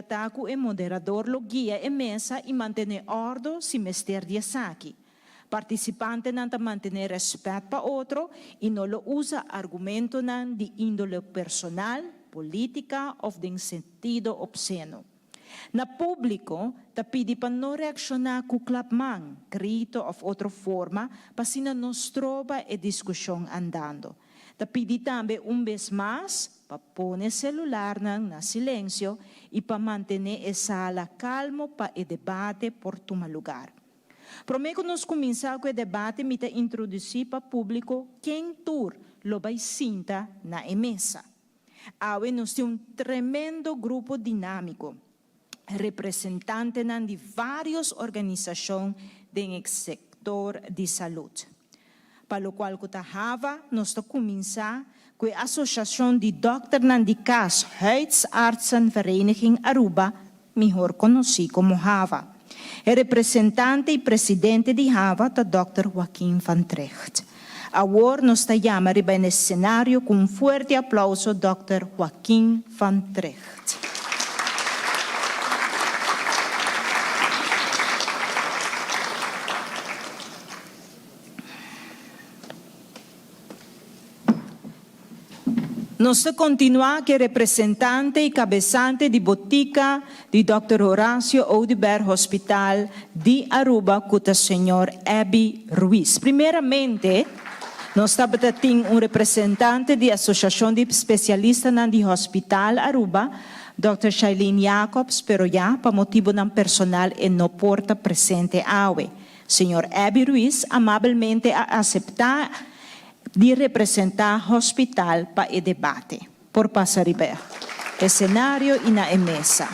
ta ku e moderador lo guia e mesa i mantené òrdu si mester di esaki. Partisipantenan ta mantené rèspèt pa otro i no lo usa argumentonan di índole personal, polítika òf den sentido opseno. Na públiko ta pidi pa no reakshoná ku klapman, grito òf otro forma pa asina no stroba e diskushon andando. Ta pidi tambe un bes mas pa pone selularnan na silensio i pa mantené e sala kalmo pa e debate por tuma lugar. Promé ku nos kuminsá ku e debate mi ta introdusí pa públiko ken tur lo bai sinta na e mesa. Awe nos tin un tremendo grupo dinámiko, representantenan di vários organisashon den e sektor di salud. Pa lokual ku ta hava, nos ta kuminsá ku e Asosiashon di Dòkternan di Kas Huisartsenvereniging Aruba, mihor konosí komo hava. E representante i presidente di hava ta Dòkter Joaquin van Trigt. Awor nos ta yama riba en escenario ku un fuerte aplauso Dòkter Joaquin van Trigt. Nos ta kontinuá ku e representante i kabesante di botika di Dòkter Horacio Oduber Hospital di Aruba ku ta señor Ebby Ruiz. Primeramente nos tabata tin un representante di Asosiashon di Spesialistanan di Hospital Aruba, Dòkter Shailene Jacobs, pero ya pa motibunan personal e no por ta presente awe. Señor Ebby Ruiz amabelmente a aseptá di representá hospital pa e debate. Por pasa riba e esenario i na e mesa.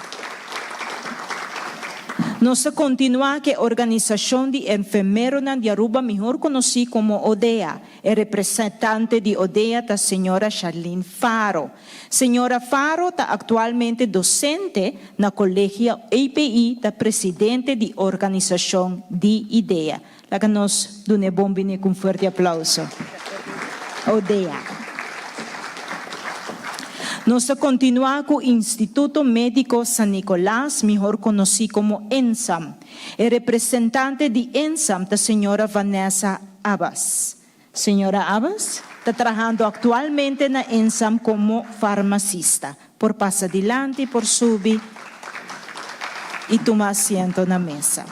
Nos ta kontinuá ku e organisashon di enfermeronan di Aruba mihor konosí komo ODEA. E representante di ODEA ta señora Charlene Faro. Señora Faro ta aktualmente dosente na Kolegio EPI ta presidente di organisashon di idea. Laga nos dun'e bon bini ku un fuerte aplauso. ODEA. Nos ta kontinuá ku Instituto Médiko San Nicolas, mihor konosí komo ENSAM. E representante di ENSAM ta señora Vanessa Abbas. Señora Abbas ta trahando aktualmente na ENSAM komo farmasista. Por pasa dilanti, por subi i tuma asiento na mesa.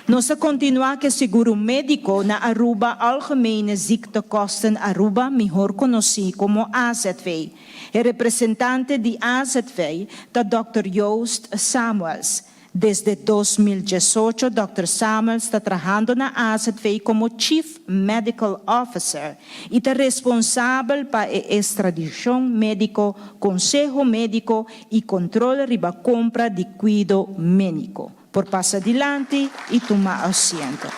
Nos ta kontinuá ku e seguro médiko na Aruba Algemene Ziektekosten Aruba, mihor konosí komo AZV. E representante di AZV ta dòkter Joost Samuels. Desde 2018 dòkter Samuels ta trahando na AZV komo Chief Medical Officer i ta responsabel pa e estradishon médiko, konseho médiko i kontrol riba kompra di kuido méniko. Por pasa dilanti i tuma asiento.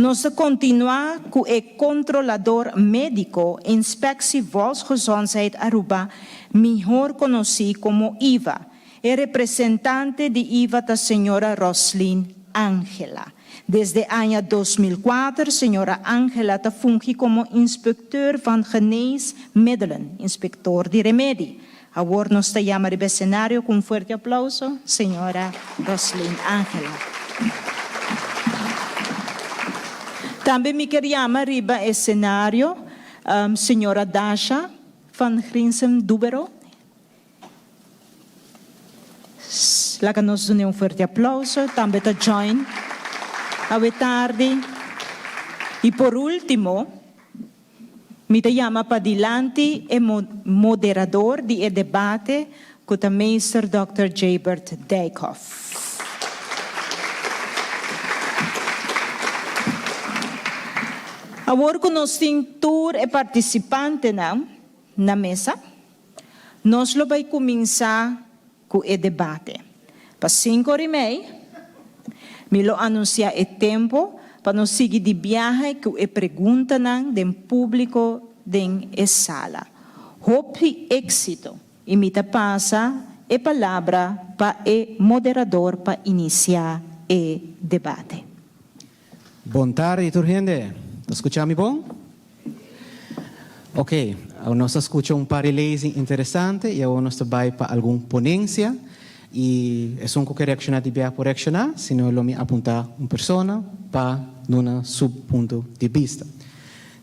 Nos ta kontinuá ku e kontrolador médiko Inspectie Volksgezondheid Aruba, mihor konosí komo IVA. E representante di IVA ta señora Roslyn Angela. Desde aña 2004 señora Angela ta fungi komo inspecteur van geneesmiddelen, inspektor di remedi. Awor nos ta yama riba esenario ku un fuerte aplauso señora Roslyn Angela. Tambe mi ker yama riba esenario señora Dasha van Grinsem Dubero. Laga nos dun'e un fuerte aplauso. Tambe ta join awe tardi. I por ultimo, mi ta yama padilanti e moderador di e debate ku ta Meester Dòkter Jabert Dijkhoff. Awor ku nos tin tur e partisipantenan na mesa, nos lo bai kuminsá ku e debate. Pa sinku ora i mei, mi lo anunsiá e tempu pa nos sigui di biahe ku e preguntanan den públiko den e sala. Hopi éksito i mi ta pasa e palabra pa e moderador pa inisiá e debate. Bon tardi tur hende. Ta skucha mi bon? Ok. Nos a scucha un par di lezing interesante y awor nos ta bay pa algun ponencia y esun cu ke reacciona di bia por reacciona, sino lo mi apunta un persona pa duna su punto di bista.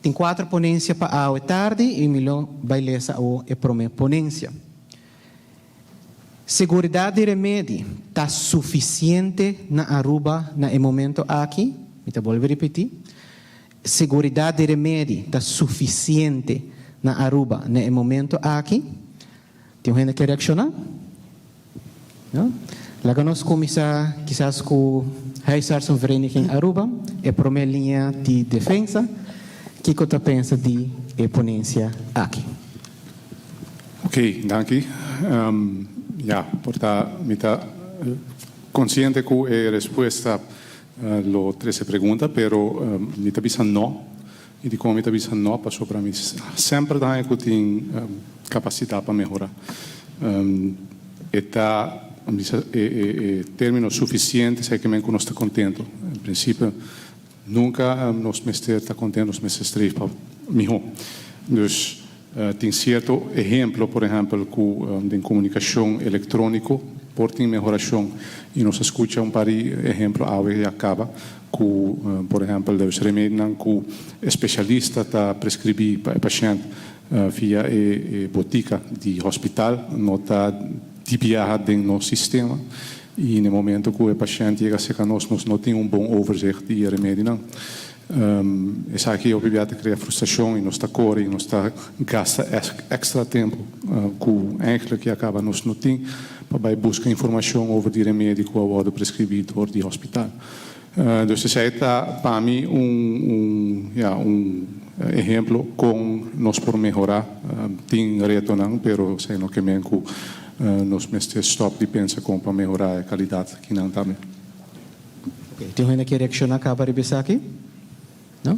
Tin cuatro ponencia pa awe tardi y mi lo bay lesa awor e prome ponencia. Seguridad di remedi ta suficiente na Aruba na e momento aki? Mi ta bolbe ripiti, Seguridad di remedi ta suficiente na Aruba na e momento aki? Tin un hende ke reacciona? No? Laga nos cuminsa kisas cu Huisartsenvereniging Aruba, e prome liña di defensa. Kico ta pensa di e ponencia aki? Ok, danki. Ya, por ta mi ta consciente cu e respuesta lo trece pregunta, pero mi ta bisa no. Y dicon mi ta bisa no? Pasobra mi semper ta haña cu tin capacidad pa mehora. E ta bisa e termino suficiente esaki men cu nos ta contento. En principio nunca nos mester ta contento, nos mester streef pa miho. Dus tin cierto ehemplo, por ehempel cu den comunicacion electronico por tin mehoracion y nos a scucha un par di ehemplo awe ya caba cu por ehempel dus remedinan cu e specialista ta prescribi pa e pashent via e botica di hospital no ta di biaha den nos sistema y na e momento cu e pashent yega cerca nos, nos no tin un bon overzicht di e remedinan. Esaki hopi bia ta crea frustracion y nos ta core y nos ta gasta extra tempo cu eigenlijk ya caba nos no tin pa bay busca informacion over di remedi cu a wordo prescribi door di hospital. Dus esey ta pa mi un ya un ehemplo con nos por mehora. Tin retonan pero esey no ke men cu nos mester stop di pensa con pa mehora e calidad kinan tambe. Ok, tin un hende ke reacciona caba riba esaki? No?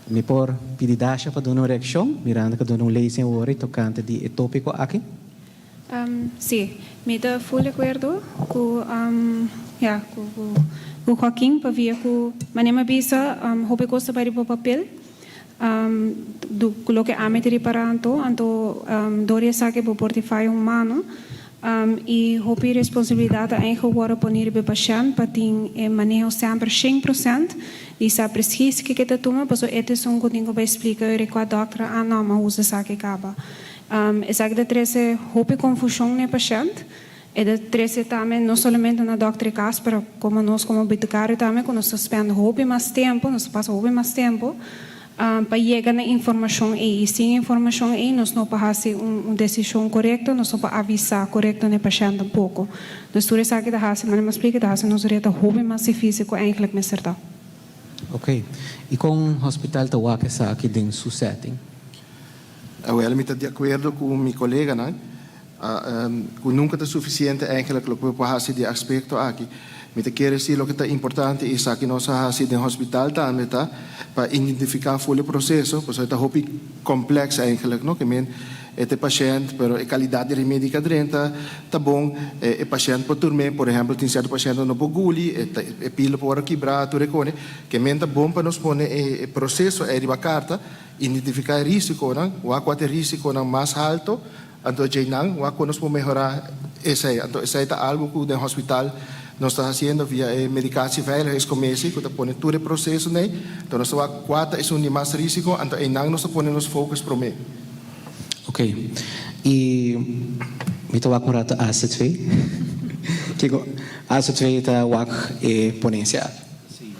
Mi por pidi Dasha pa duna un reaccion, mirando cu a duna un lezing awor tocante di e topico aki? Sí, mi ta full de acuerdo cu, ja, cu, cu Joaquin, pabia cu manera mi a bisa, hopi cos ta bai riba papel, cu loke ami ta ripara anto, anto dor di esaki bo por tin faya humano, y hopi responsabilidad ta eigen worde poni riba e pashent pa tin e maneho semper 100% di sa precies kiko e ta tuma, pasobra e ta esun cu tin cu bai splica ora cua dokter, ah no, mi a usa esaki caba. Esaki ta trece hopi confusion na e pashent. E ta trece tambe no solamente na dokter e cas, pero como nos como boticario tambe cu nos ta spend hopi mas tempo, nos ta pasa hopi mas tempo pa yega na informacion ey. Y sin e informacion ey nos no por haci un decision corecto, nos no por avisa corecto na e pashent tampoco. Dus tur esaki ta haci, manera mi a splica, ta haci nos reta hopi mas dificil cu eigenlijk mester ta. Ok. Y con hospital ta wak esaki den su setting? Awel, mi ta di akuerdo ku mi koleganan ku nunka ta sufisiente eigenlijk loke bo por hasi di e aspekto aki. Mi ta kere si loke ta importante i esaki nos a hasi den hospital tambe ta pa identifiká ful e proseso pasobra e ta hopi kompleks eigenlijk no ke men e ta e pashènt pero e kalidat di remedi ku a drenta ta bon e pashènt por turm'é por ehèmpel tin sierto pashènt ku no por guli e ta e pila por wòrdu kibrá tur e kone ke men ta bon pa nos pone e proseso ei riba karta. Identifiká e rísikonan, wak kua ta e rísikonan mas halto, anto djeinan wak kon nos por mehorá esei. Anto esei ta algu ku den hospital nos ta hasiendo via e medicatieveiligheidscommissie ku ta pone tur e prosesonan ei. Anto nos ta wak kua ta esun di mas rísiko, anto einan nos ta pone nos focus promé. Ok, i mi ta wak un rato AZV. Kiko AZV ta wak e ponencia aki? Sí,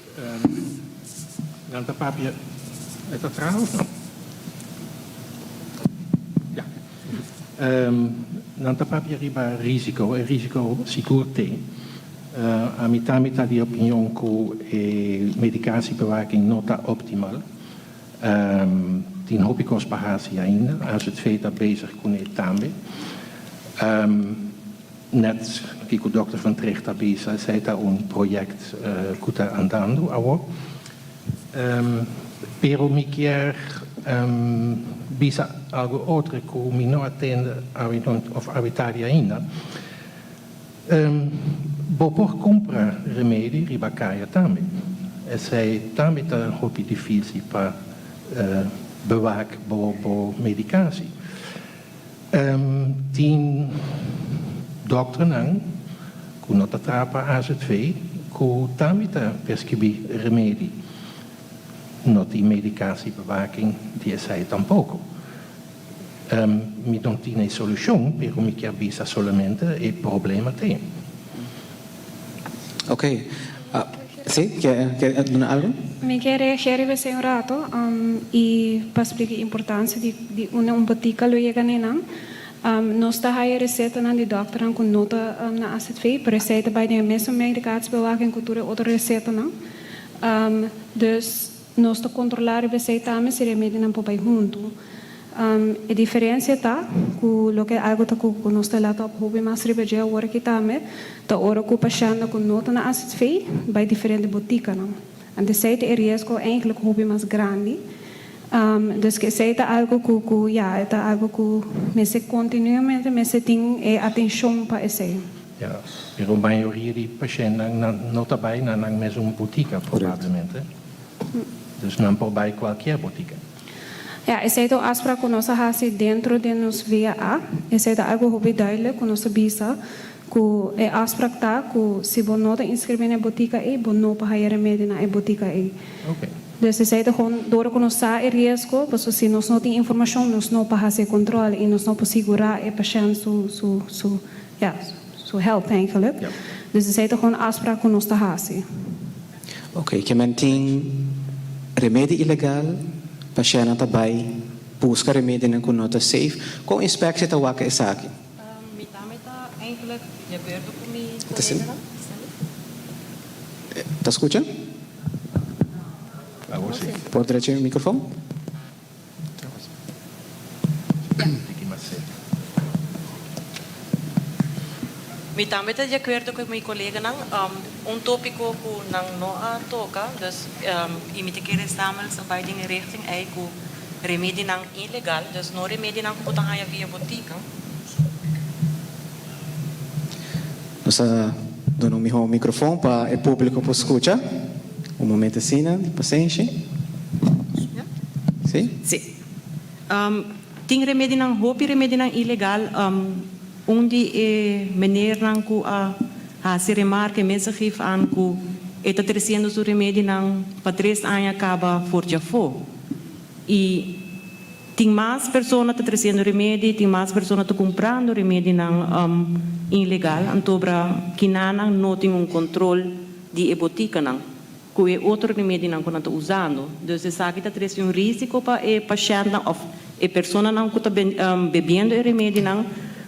Nan ta papia, e ta traha of no? Ja. Nan ta papia riba risico, e risico sigur tin. Ami tambe ta di opinion cu e medicatiebewaking no ta optimal. Tin hopi cos pa haci ainda. AZV ta bezig cune tambe. Net kiko Dòkter Van Trigt a bisa, esei ta un project ku ta andando awor. Pero mi kier bisa algo otro ku mi no a tende awe of awe tardi ainda. Bo por kumpra remedi riba kaya tambe. Esei tambe ta hopi difisil pa. Bewaak bo bo medicatie. Tin dokternan cu no ta traha pa AZV cu tambe ta prescribi remedi. No tin medicatiebewaking di esey tampoco. Mi no tin e solucion, pero mi kier bisa solamente e problema t'ey. Ok. Si, kier duna algo? Mi kier reageer riba esey un rato y pa splica e importancia di unda un botica lo yega na nan. Nos ta haya recetanan di dokternan cu no ta na AZV, pero esey ta bay den e mesun medicatiebewaking cu tur e otro recetanan. Dus nos ta controla riba esey tambe si remedinan por bay hunto. E diferencia ta cu loke algo ta cu nos ta laat op hopi mas riba dje awor aki tambe ta ora cu pashentnan cu no ta na azv bay diferente boticanan. Anto esey ta e riesgo eigenlijk hopi mas grandi. Dus cu esey ta algo cu cu ya e ta algo cu mester continuamente mester tin e atencion pa esey. Ya, pero mayoria di pashentnan nan no ta bay na nan mesun botica probablemente. Dus nan por bay cualkier botica. Ja, esei ta un afspraak ku nos a hasi dentro den nos VAA. Esei ta algu hopi duidelijk ku nos ta bisa ku e afspraak ta ku si bo no ta inskribí na e botika ei, bo no por haya remedi na e botika ei. Dus esei ta gewoon dor ku nos sa e riesgo, pasobra si nos no tin informashon nos no por hasi e kontròl i nos no por sigurá e pashènt su su su ja su health eigenlijk. Dus esei ta gewoon afspraak ku nos ta hasi. Ok, ke men tin remedi ilegal, pashèntnan ta bai buska remedinan ku no ta safe. Kon inspektie ta wak esaki? Mi tambe ta eigenlijk di akuerdo ku mi koleganan. Ta skucha? Por drecha e mikrofon? Mi tambe ta di akuerdo ku mi koleganan. Un topiko ku nan no a toka, dus i mi ta kere Samuels a bai den e richting ei ku remedinan ilegal, dus no remedinan ku bo ta haña via botika. Nos a duna un mihó mikrofon pa e públiko por skucha. Un momento asina di pasenshi. Sí? Sí. Tin remedinan, hopi remedinan ilegal. Un di e menernan ku a hasi remarke mes a geef aan ku e ta tresiendo su remedinan pa tres aña kaba for djafó. I Tin mas persona ta treciendo remedi, tin mas persona ta cumprando remedinan ilegal, antobra kinanan no tin un control di e boticanan cu e otro remedinan cu nan ta usando. Dus esaki ta trece un risico pa e pashentnan of e personanan cu ta bebiendo e remedinan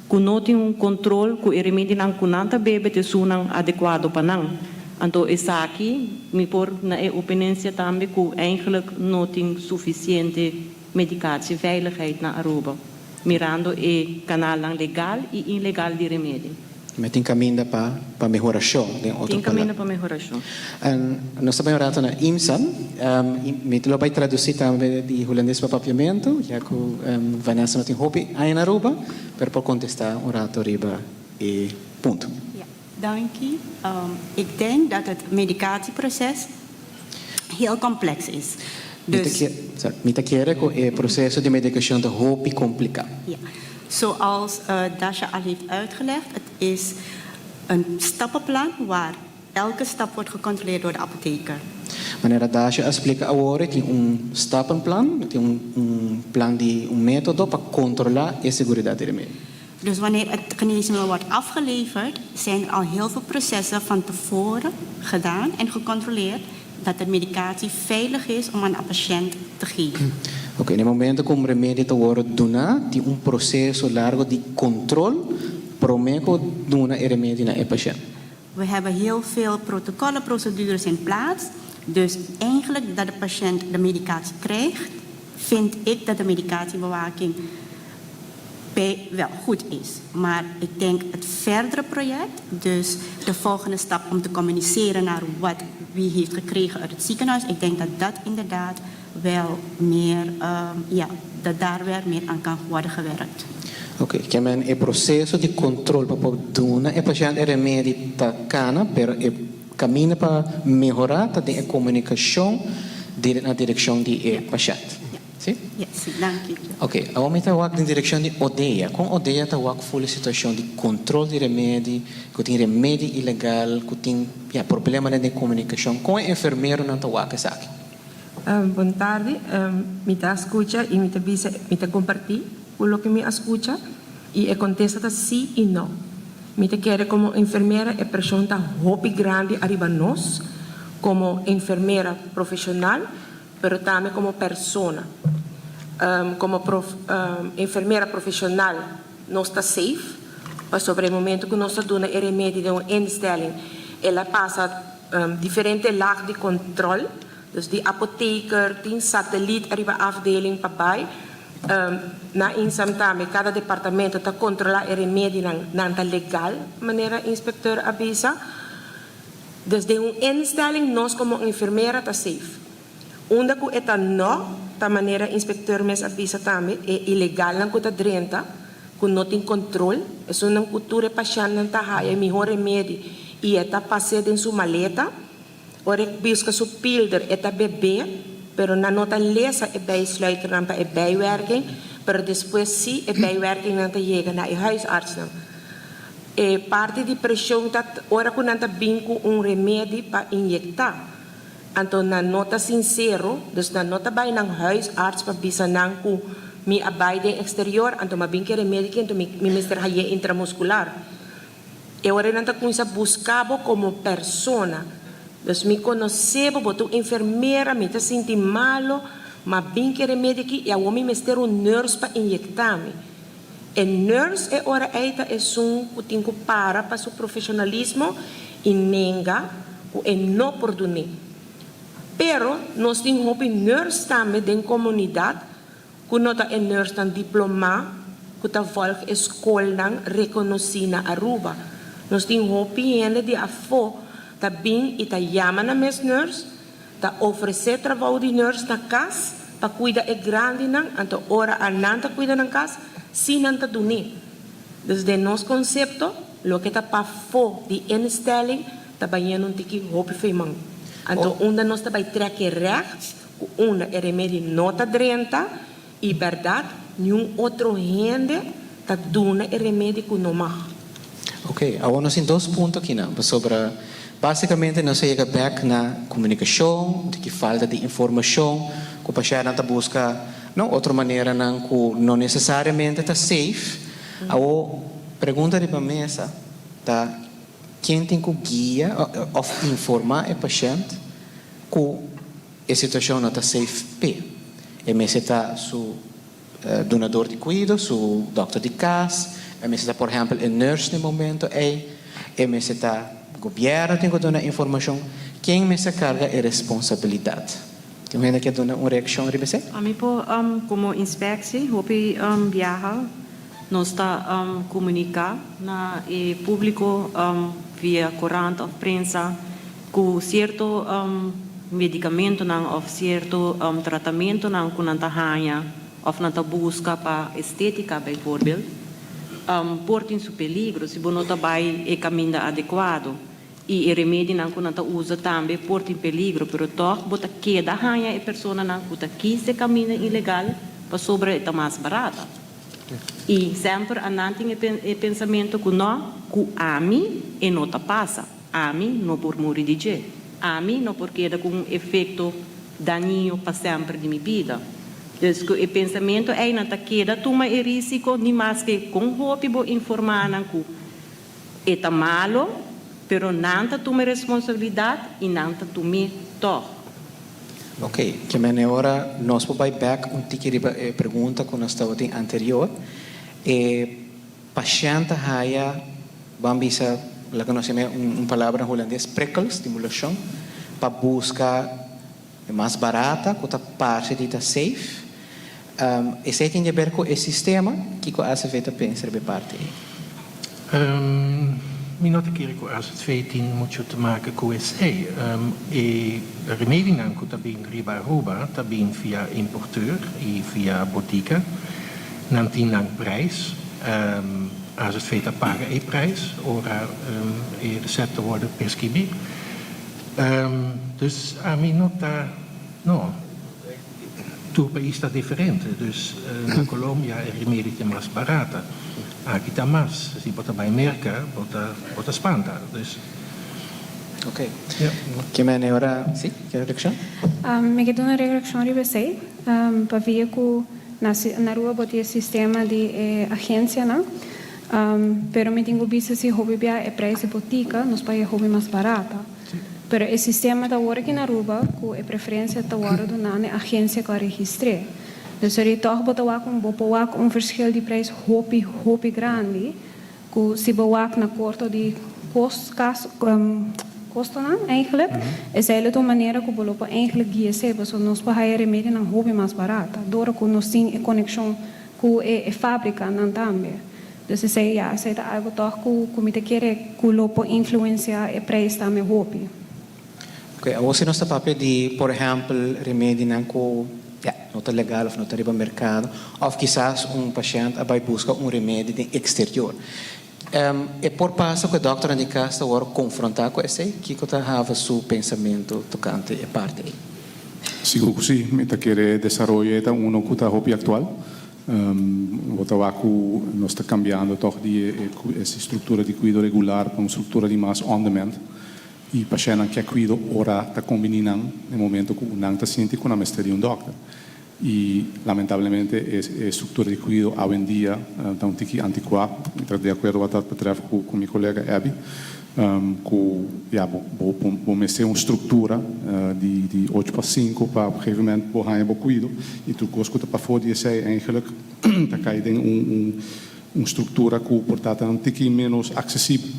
cu no tin un control cu e remedinan cu nan ta bebe ta esunnan adecuado pa nan. Anto esaki mi por na e opinencia tambe cu eigenlijk no tin suficiente medicatieveiligheid na Aruba, mirando e kanalnan legal i ilegal di remedi. Mi tin kaminda pa pa mehorashon den otro Tin kaminda pa mehorashon. En nos ta bai un rato na IMSA. Mi lo bai tradusi tambe di hulandes pa papiamentu, ya ku Vanessa no tin hopi aña na Aruba, pero por kontestá un rato riba e punto. Ja, danki. Ik denk dat het medicatieproces heel complex is. Dus. Mi ta kere ku e proseso di medikashon ta hopi kompliká. Ja. Zoals Dasha al heeft uitgelegd, het is een stappenplan waar elke stap wordt gecontroleerd door de apotheker. Manera Dasha a splika awor, e tin un stappenplan, e tin un plan di un método pa kontrolá e seguridat di remedi. Dus wanneer het geneesmiddel wordt afgeleverd, zijn er al heel veel processen van tevoren gedaan en gecontroleerd dat de medicatie veilig is om aan de patiënt te geven. Oké, na e momento ku un remedi ta wòrdu duná, tin un proseso largu di kontrol promé ku duna e remedi na e pashènt. We hebben heel veel protocollen, procedures in plaats. Dus eigenlijk dat de patiënt de medicatie krijgt, vind ik dat de medicatiebewaking bij wel goed is. Maar ik denk het verdere project, dus de volgende stap om te communiceren naar wat wie heeft gekregen uit het ziekenhuis, ik denk dat dat inderdaad wel meer, ja, dat daar weer meer aan kan worden gewerkt. Oké, ke men e proseso di kontrol pa por duna e pashènt e remedi ta kana, pero e kaminda pa mehorá ta den e komunikashon na direkshon di e pashènt. Si? Yes, dank je. Ok, awor mi ta wak den direccion di ODEA. Con ODEA ta wak full e situacion di control di remedi, cu tin remedi ilegal, cu tin, ja, problemanan den comunicacion? Con e enfermeronan ta wak esaki? Bon tardi. Mi ta scucha y mi ta bisa, mi ta comparti cu loke mi a scucha y e contesta ta si y no. Mi ta kere como enfermera e presion ta hopi grandi ariba nos como enfermera profesional pero tambe como persona. Como enfermera profesional nos ta safe pasobra e momento cu nos ta duna e remedi den un instelling el a pasa diferente laag di control. Dus di apotheker tin satelliet ariba afdeling pa bay. Na INSAM tambe cada departamento ta controla e remedinan, nan ta legal manera inspecteur a bisa. Dus den un instelling nos como enfermera ta safe. Unda cu e ta no ta manera inspecteur mes a bisa tambe e ilegalnan cu ta drenta cu no tin control, esunnan cu tur e pashentnan ta haya e miho remedi y e ta pase den su maleta. Ora e buska su pilder e ta bebé, pero nan no ta lesa e bijsluiternan pa e bijwerking, pero despues sí e bijwerkingnan ta yega na e huisartsnan. E parti di preshon ta ora ku nan ta bin ku un remedi pa inyektá. Anto nan no ta sinsero, dus nan no ta bai nan huisarts pa bisa nan ku mi a bai den eksterior, anto mi a bin ku e remedi aki, anto mi mester haye intramuskular. E ora nan ta cuminsa busca bo como persona. Dus mi conoce bo, bo ta un enfermera, mi ta sinti malo, ma bin ke remedi aki y awor mi mester un nurse pa inyecta mi. E nurse e ora ey ta esun cu tin cu para pa su profesionalismo y nenga cu e no por dun'e. Pero nos tin hopi nurse tambe den comunidad Ku no ta e nursenan diplomá ku ta volg e skolnan rekonosí na Aruba. Nos tin hopi hende di afó ta bin i ta yama nan mes nurse, ta ofresé trabou di nurse na kas pa kuida e grandinan, anto ora a nan ta kuida nan kas, sí nan ta dun'é. Dus den nos konsepto, loke ta pafó di instelling ta bayendo un tiki hopi feiman. Anto unda nos ta bai trèk e règt? Ku unda e remedi no ta drenta i bèrdat niun otro hende ta duna e remedi ku no mag. Ok, awor nos tin dos punto akinan, pasobra básikamente nos a yega bèk na komunikashon, di ki falta di informashon ku pashèntnan ta buska, no, otro maneranan ku no nesesariamente ta safe. Awor, pregunta riba mesa ta ken tin ku guia òf informá e pashènt ku E situacion no ta safe p'e. E mester ta su dunador di cuido, su dokter di cas, e mester ta por ehempel e nurse n'e momento ey, e mester ta gobierno tin cu duna informacion. Ken mester carga e responsabilidad? Tin un hende ke duna un reaccion riba esey? Ami por como inspectie hopi biaha nos ta comunica na e publico via corant of prensa Ku sierto medikamentonan òf sierto tratamentonan ku nan ta haña òf nan ta buska pa estétika bijvoorbeeld, por tin su peligro si bo no ta bai e kaminda adekuado. I e remedinan ku nan ta usa tambe por tin peligro, pero tòg bo ta keda haña e personanan ku ta kis e kaminda ilegal pasobra e ta mas barata. I semper a nan tin e pensamentu ku no, ku ami e no ta pasa. Ami no por muri di dje. Ami no por keda ku un efekto dañino pa semper di mi bida. Dus ku e pensamentu ei nan ta keda tuma e risiko ni maske kon hopi bo informá nan ku e ta malo, pero nan ta tuma e responsabilidat i nan ta tum'é tòg. Ok, ke mene ora nos por bai bek un tiki riba e pregunta ku nos tabatin anterior. E pashènt ta haya, ban bisa, laga nos yam'é un palabra na hulandes, prikkel, stimulashon, pa buska e mas barata ku ta parse di ta safe. Esei tin di aber ku e sistema? Kiko ACV ta pensa riba e parti ei? Mi no ta kere ku AZV tin muchu te maken ku esei. E remedinan ku ta bin riba Aruba ta bin via importeur i via botika. Nan tin nan prijs. AZV ta paga e prijs ora e resèpt ta wòrdu preskribí. Dus ami no ta, no. Tur pais ta diferente, dus na Colombia e remedi ta mas barata. Aki ta mas. Si bo ta bay Merca, bo ta bo ta spanta. Dus Ok. Ja. Ke men ora, si, ke reaccion? Mi ke duna reaccion riba esey, pavia cu na na Aruba bo tin e sistema di e agencianan, pero mi tin cu bisa si hopi bia e prijs di botica nos paga e hopi mas barata. Pero e sistema ta awor aki na Aruba cu e preferencia ta wordo duna na e agencia cu a registre. Dus ori toch bo ta wak un bo por wak un verschil di prijs hopi hopi grandi cu si bo wak na corto di cos cas costonan eigenlijk esey lo ta un manera cu bo lo por eigenlijk guia esey pasobra nos por haya remedionan hopi mas barata dor cu nos tin e conexion cu e fabricanan tambe. Dus esey ya esey ta algo toch cu cu mi ta kere cu lo por influencia e prijs tambe hopi. Ok, awor si nos ta papia di, por ehempel, remedinan cu, ya, no ta legal of no ta riba mercado, of kisas un pashent a bay busca un remedi den exterior. E por pasa cu e dokternan di cas ta worde confronta cu esey? Kico ta hava su pensamento tocante e parti ey? Sigur cu si. Mi ta kere desaroyo e ta uno cu ta hopi actual. Bo ta wak cu nos ta cambiando toch di e structura di cuido regular pa un structura di mas on demand. Y pashentnan ke cuido ora ta combini nan e momento cu nan ta sinti cu nan mester di un dokter. Y lamentablemente e structura di cuido awendia ta un tiki anticua. Mi ta di acuerdo wat dat betreft cu mi colega Abby. Cu ya bo bo mester un structura di ocho pa cinco pa op een gegeven moment bo haña bo cuido. Y tur cos cu ta pafó di esey eigenlijk ta cay den un structura cu por ta ta un tiki menos accesibel.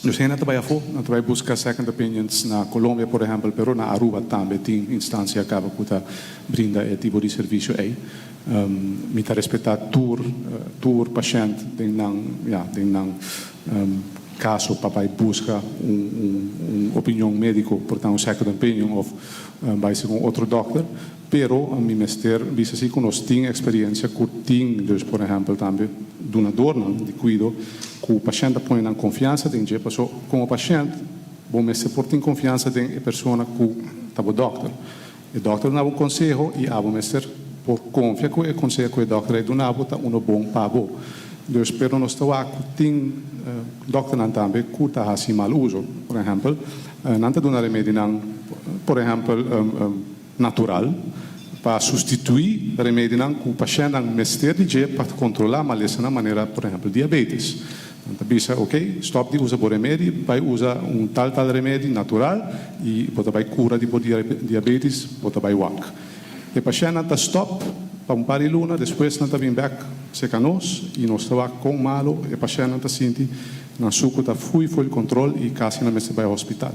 Dus hende ta bai afó, nan ta bai buska second opinions na Colombia por ehempel, pero na Aruba tambe tin instancia caba cu ta brinda e tipo di servicio ey. Mi ta respeta tur tur pashent den nan ya den nan caso pa bai buska un un un opinion medico, por ta un second opinion of bai segun otro dokter, pero mi mester bisa si cu nos tin experiencia cu tin dus por ehempel tambe dunadornan di cuido cu pashent ta pone nan confiansa den dje, paso como pashent bo mester por tin confiansa den e persona cu ta bo dokter. E dokter duna bo un conseho y abo mester por confia cu e conseho cu e dokter a duna bo ta uno bon pa bo. Dus pero nos ta wak cu tin dokternan tambe cu ta haci mal uso. Por ehempel nan ta duna remedinan por ehempel natural pa sustituí remedinan ku pashèntnan mester di dje pa kontrolá malesanan manera por ehèmpel diabetes. Nan ta bisa, ok, stòp di usa bo remedi, bai usa un tal tal remedi natural i bo ta bai kura di bo diabetes, bo ta bai wak. E pashèntnan ta stòp pa un par di luna, despues nan ta bin bèk serka nos i nos ta wak kon malu e pashèntnan ta sinti, nan suku ta fui for di kontrol i kasi nan mester bai hospital.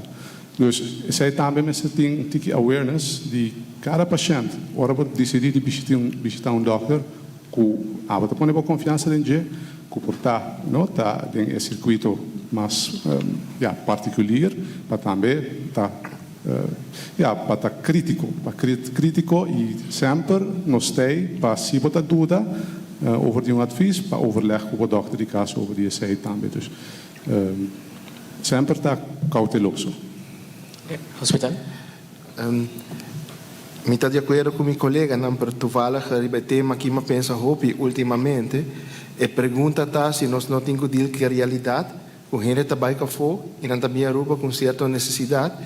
Dus esei tambe mester tin un tiki awareness di kada pashènt ora bo disidí di bishitá un dòkter ku abo ta pone bo konfiansa den dje ku por ta no ta den e sirkuito mas ya partikulier pa tambe ta ya pa ta krítiko pa krítiko i semper nos stei pa si bo ta duda over di un advis pa overleg ku bo dòkter di kas over di esei tambe dus Semper ta cauteloso. Hospital? Mi ta di acuerdo cu mi coleganan, pero toevallig riba e tema aki mi a pensa hopi ultimamente. E pregunta ta si nos no tin cu deal cu e realidad cu hende ta bay cafo y nan ta bin Aruba cu un cierto necesidad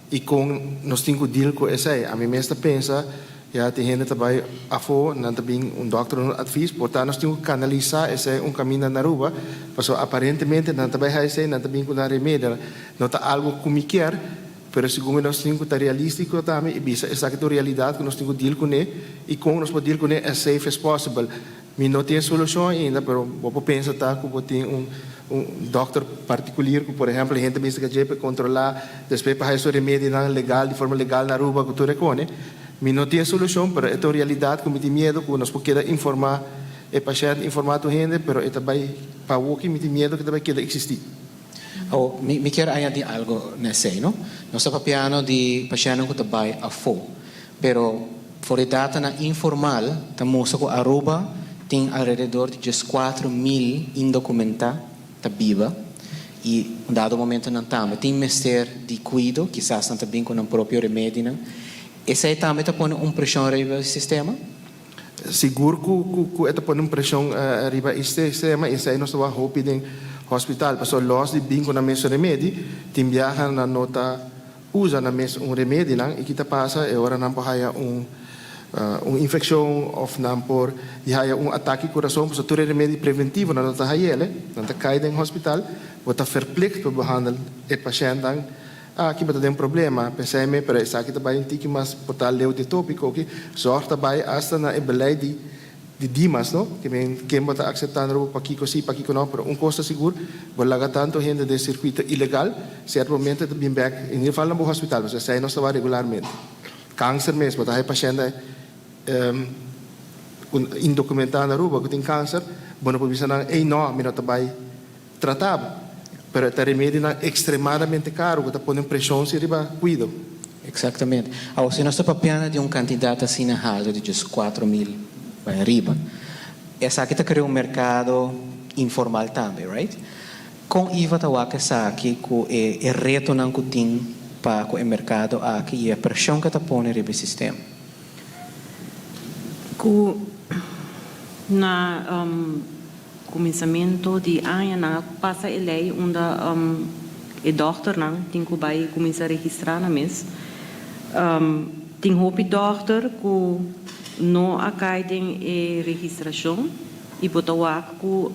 y con nos tin cu deal cu esey. Ami mes ta pensa Ya tin hende ta bai afó, nan ta bin un dòkter un advis, por ta nos tin ku kanalisá esei un kaminda na Aruba, pasobra aparentemente nan ta bai haña esei, nan ta bin ku nan remedio. No ta algu ku mi kier, pero segun mi nos tin ku ta realístiko tambe i bisa esaki ta un realidat ku nos tin ku deal kuné i kon nos por deal kuné as safe as possible. Mi no tin e solushon ainda, pero bo por pensa ta ku bo tin un un dòkter partikulier ku por ehèmpel hende mester ka dje pa e kontrolá despues pa haña su remedinan legal di forma legal na Aruba ku tur e kone. Mi no tin e solushon, pero e ta un realidat ku mi tin miedu ku nos por keda informá e pashènt, informá tur hende, pero e ta bai pa awoki mi tin miedu ku e ta bai keda eksistí. Awo, mi mi kier añadí algu na esei, no? Nos ta papiando di pashèntnan ku ta bai afó, pero for di datanan informal ta mustra ku Aruba tin alrededor di dieskuatro mil indokumentá ta biba i un dado momento nan tambe tin mester di kuido, kisas nan ta bin ku nan propio remedinan. Esey tambe ta pone un presion riba e sistema? Sigur cu e ta pone un presion riba e sistema y esey nos ta wak hopi den hospital pasobra los di bin cu nan mes remedi tin biaha nan no ta usa nan mes un remedinan y kita pasa e ora nan por haya un un infeccion of nan por di haya un atake curason pasobra tur e remedi preventivo nan no ta hayele nan ta cay den hospital bo ta verplicht pa behandel e pashentnan. Aki bo ta den problema, pensai mi, pero esaki ta bai un tiki mas por ta leu di e topico aki. Zorg ta bai hasta na e beleid di di Dimas, no? Ke men ken bo ta acepta na Aruba, pakiko si, pakiko no, pero un cos ta sigur, bo laga tanto hende den circuito ilegal, cierto momento e ta bin bek, in ieder geval na bo hospital, pasobra esei nos ta wak regularmente. Cancer mes, bo ta haña pashente cu indocumenta na Aruba cu tin cancer, bo no por bisa nan, ey no, mi no ta bai. Trata bo, pero e ta remedionan ekstremadamente karu ku ta pone un preshon si riba kuido. Eksaktamente. Awor, si nos ta papiando di un kantidat asina haltu di djes 4000 bai ariba, esaki ta krea un merkado informal tambe, right? Kon IVA ta wak esaki ku e e retonan ku tin pa ku e merkado aki i e preshon ku e ta pone riba e sistema? Ku na Kuminsamentu di aña nan a pasa e lei unda e dòkternan tin ku bai kuminsá registrá nan mes. Tin hopi dòkter ku no a kai den e registrashon i bo ta wak ku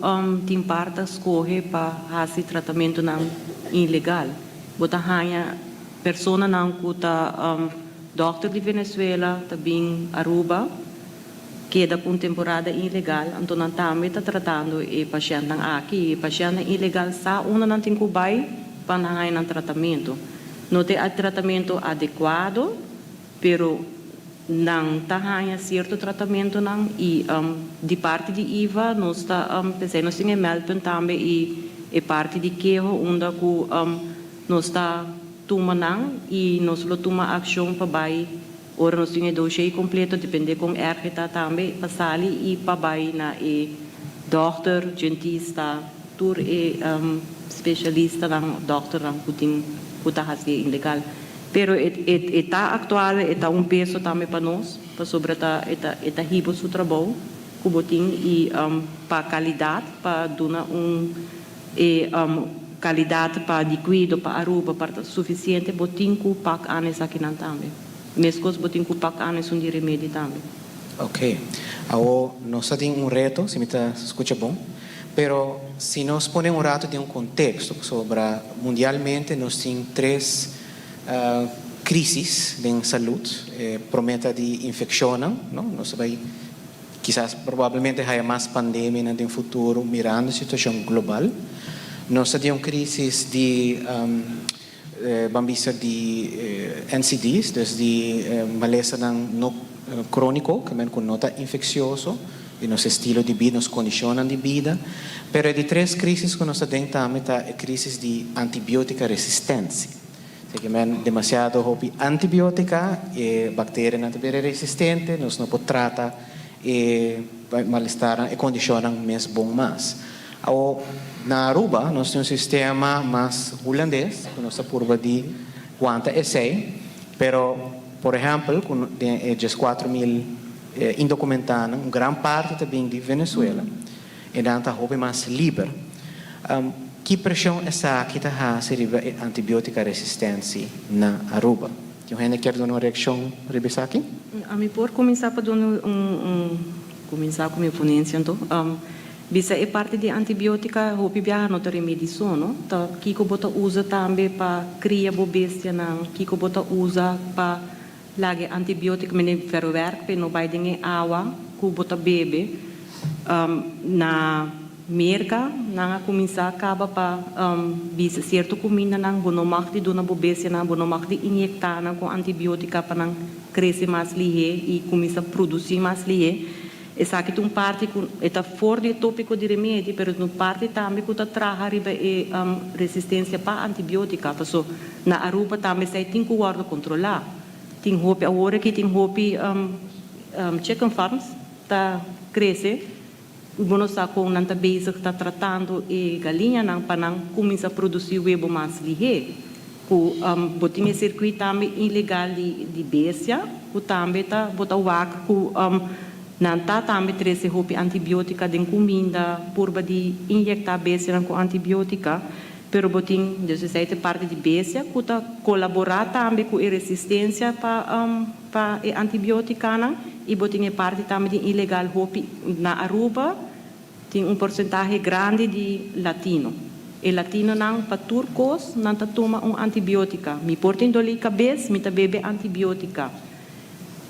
tin par ta skohe pa hasi tratamentunan ilegal. Bo ta haña personanan ku ta dòkter di Venezuela ta bin Aruba. Keda ku un temporada ilegal, anto nan tambe ta tratando e pashèntnan aki. E pashèntnan ilegal sa unda nan tin ku bai pa nan haña nan tratamentu. No ta e tratamentu adekuado, pero nan ta haña sierto tratamentunan i di parti di IVA nos ta p'esei nos tin e meldpunt tambe i e parti di keho unda ku nos ta tuma nan i nos lo tuma akshon pa bai. Ora nos tin e doshé kompleto, dependé kon erg e ta tambe, pa sali i pa bai na e dòkter, djentista, tur e spesialistanan, dòkternan ku tin ku ta hasi e ilegal. Pero e e ta aktual, e ta un peso tambe pa nos, pasobra ta e ta e ta hiba su trabou ku bo tin i pa kalidat, pa duna un e kalidat pa di kuido pa Aruba pa ta sufisiente, bo tin ku pak an esakinan tambe. Meskos bo tin ku pak aan esun di remedi tambe. Ok. Awo nos ta tin un reto, si mi ta skucha bon. Pero si nos pone un rato den un konteksto, pasobra mundialmente nos tin tres krisis den salud. E prome ta di infekshonnan, no? Nos ta bai kisas probablemente haya mas pandemianan den futuro mirando e situashon global. Nos ta den un krisis di. Ban bisa di NCD's, dus di malesanan no króniko, ke men ku no ta infeksioso, di nos estilo di bida, nos kondishonnan di bida. Pero e di tres krísis ku nos ta den tambe ta e krísis di antibiótika resistensia. Esei ke men demasiado hopi antibiótika, e bakterianan ta bira resistente, nos no por trata e malestarnan, e kondishonnan mes bon mas. Awor, na Aruba nos tin un sistema mas hulandes ku nos ta purba di wanta esei, pero por ehèmpel ku den e 14 mil indokumentanan un gran parti ta bin di Venezuela i nan ta hopi mas liber. Ki preshon esaki ta hasi riba e antibiotika resistensi na Aruba? Tin un hende kier duna un reakshon riba esaki? Ami por kuminsá pa duna un kuminsá ku mi ponensia anto. Bisa e parti di antibiotica hopi biaha no ta remedi so, no? Ta kico bo ta usa tambe pa cria bo bestianan, kico bo ta usa pa laga e antibiotica mene verwerk p'e no bay den e awa cu bo ta bebe. Na Merca nan a cuminsa caba pa bisa cierto cumindanan bo no mag di duna bo bestianan, bo no mag di inyecta nan cu antibiotica pa nan crece mas lihe y cuminsa produci mas lihe. Esaki ta un parti ku e ta for di e tópiko di remedi, pero ta un parti tambe ku ta traha riba e resistensia pa antibiótika. Paso na Aruba tambe esei tin ku wòrdu kontrolá. Tin hopi awor aki tin hopi chicken farms ta krese. Bo no sa kon nan ta bezig ta tratando e galiñanan pa nan kuminsá produsí webo mas lihé. Ku bo tin e sirkuit tambe ilegal di di bestia ku tambe ta bo ta wak ku nan ta tambe trese hopi antibiotika den kuminda, purba di inyektá bestianan ku antibiotika, pero bo tin dus esei ta e parti di bestia ku ta kolaborá tambe ku e resistensia pa pa e antibiotikanan i bo tin e parti tambe di ilegal hopi na Aruba. Tin un porsentahe grandi di latino. E latinonan pa tur kos nan ta tuma un antibiotika. Mi por tin dolí kabes, mi ta bebe antibiotika.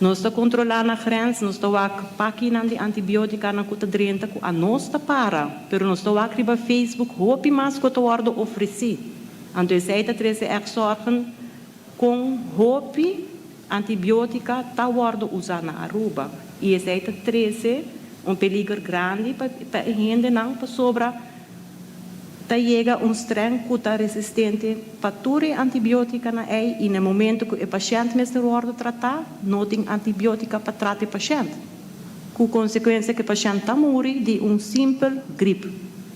Nos ta kontrolá na grens, nos ta wak pakinan di antibiotikanan ku ta drenta ku anos ta para, pero nos ta wak riba Facebook hopi mas ku ta wòrdu ofresí. Anto esei ta trese ègt sòrgen kon hopi Antibiotica ta wordo usa na Aruba y esey ta trece un peliger grandi pa pa e hendenan pasobra ta yega un streng cu ta resistente pa tur e antibioticanan ey y na e momento cu e pashent mester wordo trata no tin antibiotica pa trata e pashent cu consecuencia cu e pashent ta muri di un simpel griep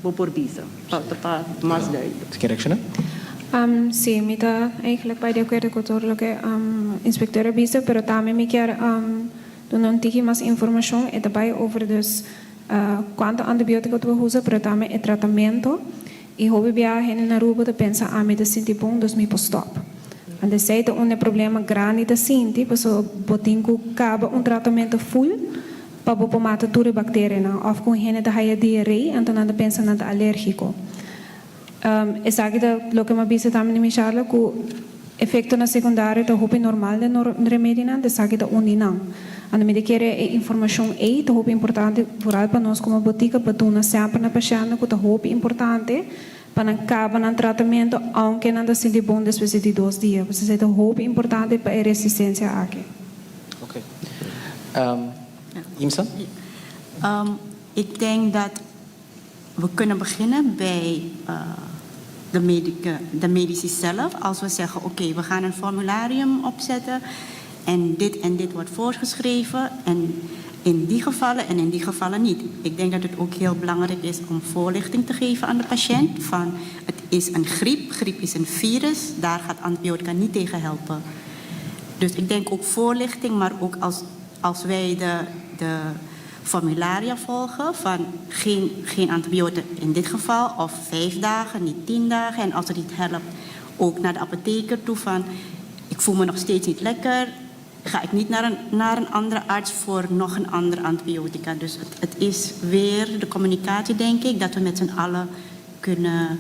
bo por bisa pa pa mas duidelijk. Kier reacciona? Sí, mi ta eigenlijk bai di akuerdo ku tur loke inspektor a bisa, pero tambe mi kier duna un tiki mas informashon. E ta bai over dus kuantu antibiotiko ta por usa, pero tambe e tratamentu. I hopi biaha hende na Aruba ta pensa, ah, mi ta sinti bon, dus mi por stòp. Anto esei ta un e problema grandi ta sinti, pasobra bo tin ku kaba un tratamentu ful pa bo por mata tur e bakterianan. Òf ku un hende ta haya diaree, anto nan ta pensa nan ta alérgiko. Esaki ta loke mi a bisa tambe di mi charla ku efektonan sekundario ta hopi normal den remedinan, esaki ta un di nan. Anto mi ta kere e informashon ei ta hopi importante vooral pa nos komo botika pa duna semper na pashèntnan ku ta hopi importante pa nan kaba nan tratamentu ounke nan ta sinti bon despues di di dos dia. Pasobra esei ta hopi importante pa e resistensia aki. Oké. Imsa? Ik denk dat We kunnen beginnen bij de, medica, de medici zelf. Als we zeggen, oké, we gaan een formularium opzetten en dit en dit wordt voorgeschreven en in die gevallen en in die gevallen niet. Ik denk dat het ook heel belangrijk is om voorlichting te geven aan de patiënt van het is een griep, griep is een virus, daar gaat antibiotica niet tegen helpen. Dus ik denk ook voorlichting, maar ook als, als wij de, de formularia volgen van geen, geen antibiotica in dit geval of 5 dagen, niet 10 dagen. En als het niet helpt, ook naar de apotheker toe van ik voel me nog steeds niet lekker, ga ik niet naar een andere arts voor nog een andere antibiotica. Dus het is weer de communicatie, denk ik, dat we met z'n allen kunnen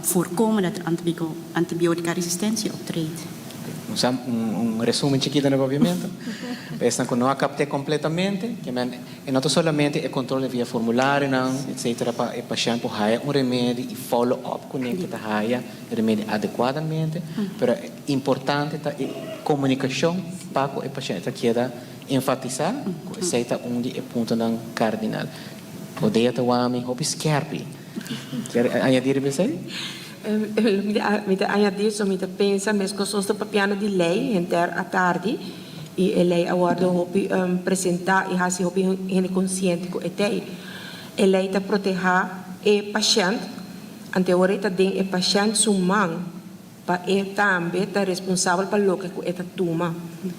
voorkomen dat er antibiotica-resistentie optreedt. Un resumen chikito na papiamento. Pa esnan ku no a kapt'é kompletamente, ke men e no ta solamente e kontrol via formularionan etcetera pa e pashènt por haya un remedi i follow up kuné ku ta haya e remedi adekuadamente, pero importante ta e komunikashon pa ku e pashènt. E ta keda enfatisá ku esei ta un di e puntonan kardinal. Odea ta wami hopi skèrpi. Kier añadí riba esei? Mi ta añadí so mi ta pensa meskos nos ta papiando di lei henter atardi i e lei a wòrdu hopi presentá i hasi hopi hende konsiente ku e tei. E lei ta protehá e pashènt, ante ora e ta den e pashènt su man pa e tambe ta responsabel pa loke ku e ta tuma.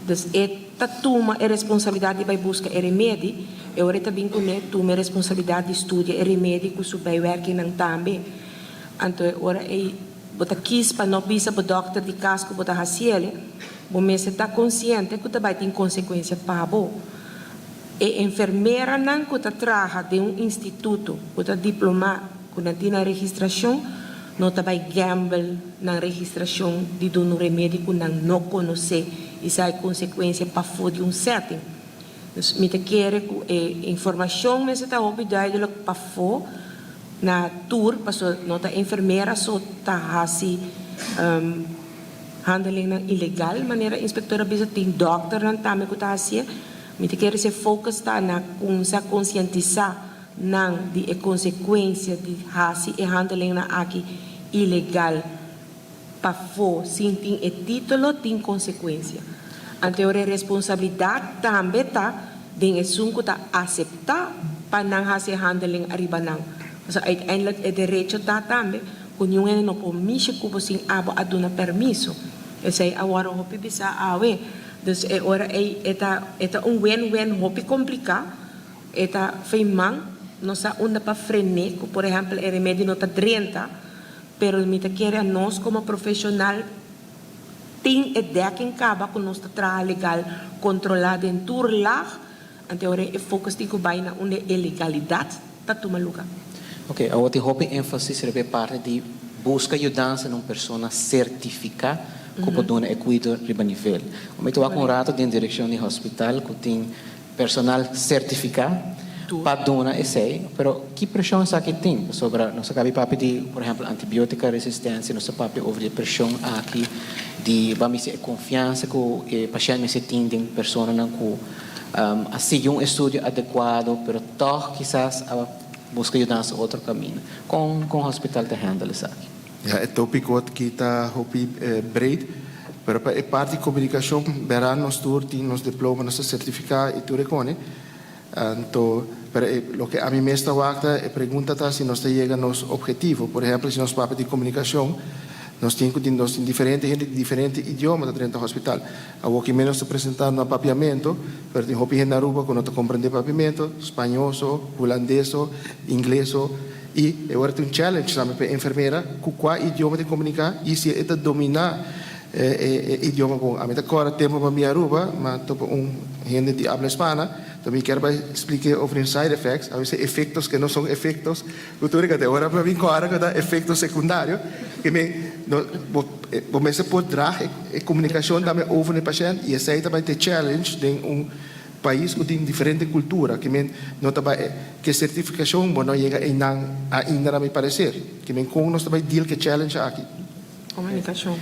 Dus e ta tuma e responsabilidat di bai buska e remedi, e ora e ta bin kuné tuma e responsabilidat di studia e remedi ku su bijwerkingnan tambe. Anto e ora ei bo ta kis pa no bisa bo dòkter di kas ku bo ta hasiel, bo mester ta konsiente ku ta bai tin konsekuensia pa bo. E enfermeranan ku ta traha den un instituto ku ta diplomá ku nan tin nan registrashon no ta bai gèmbel nan registrashon di duna un remedi ku nan no konosé i sa e konsekuensia pafó di un setting. Dus mi ta kere ku e informashon mester ta hopi duidelik pafó na tur pasobra no ta enfermera so ta hasi handelingnan ilegal manera inspektor a bisa tin dòkternan tambe ku ta hasié. Mi ta kere si e focus ta na kumsa konsientisá nan di e konsekuensia di hasi e handelingnan aki ilegal pafó sin tin e título tin konsekuensia. Anto e responsabilidat tambe ta den esun ku ta aseptá pa nan hasi e handeling ariba nan. Pasobra uiteindelijk e derecho ta tambe. Ku niun hende no por mishi ku bo sin abo a duna permiso. Esei a wòrdu hopi bisá awe. Dus e ora ei e ta e ta un wen-wen hopi kompliká. E ta fei man, no sa unda pa fren'é ku por ehèmpel e remedi no ta drenta. Pero mi ta kere a nos komo profeshonal tin e dèking kaba ku nos ta traha legal kontrolá den tur lag. Anto e ora ei e focus tin ku bai na unda e legalidat ta tuma luga. Ok, awor tin hopi énfasis riba e parti di buska yudansa na un persona sertifiká ku por duna e kuido riba nivel. Mi ta wak un rato den direkshon di hospital ku tin personal sertifiká pa duna esei, pero ki preshon esaki tin? Pasobra nos a kabi papia di, por ehèmpel, antibiótika resistensia, nos a papia over di e preshon aki di, ban bisa, e konfiansa ku e pashènt mester tin den personanan ku A sigui un estudio adecuado, pero toch kisas a busca yudansa otro caminda. Con con hospital ta handle esaki? Ja, e topico aki ta hopi breed, pero pa e parti comunicacion, bera nos tur tin nos diploma, nos ta certifica y tur e cone. Anto, pero e loke ami mes ta wak ta, e pregunta ta si nos ta yega nos objetivo. Por ehempel, si nos papia di comunicacion, nos tin cu tin, nos tin diferente hende di diferente idioma ta drenta hospital. Awoki menos ta presenta na papiamento, pero tin hopi hende na Aruba ku no ta komprende papiamento, spañoso, hulandeso, ingleso, i e ora tin un challenge tambe pa e enfermera ku kua idioma tin komuniká i si e ta dominá e idioma bon. Ami ta kòrda tempu pa mi Aruba, mi a topa un hende di habla hispana, ta mi kier bai splik'é over e side effects, a wese efectos ke no son efectos, ku tur e kate ora pa mi kòrda ku ta efecto sekundario, ke mi no bo. Bo mester por draag e komunikashon tambe over na e pashènt i esei ta bai ta e challenge den un pais ku tin diferente kultura. Ke men no ta bai ke sertifikashon bo no yega einan ainda na mi pareser. Ke men kon nos ta bai deal ke challenge aki? Komunikashon.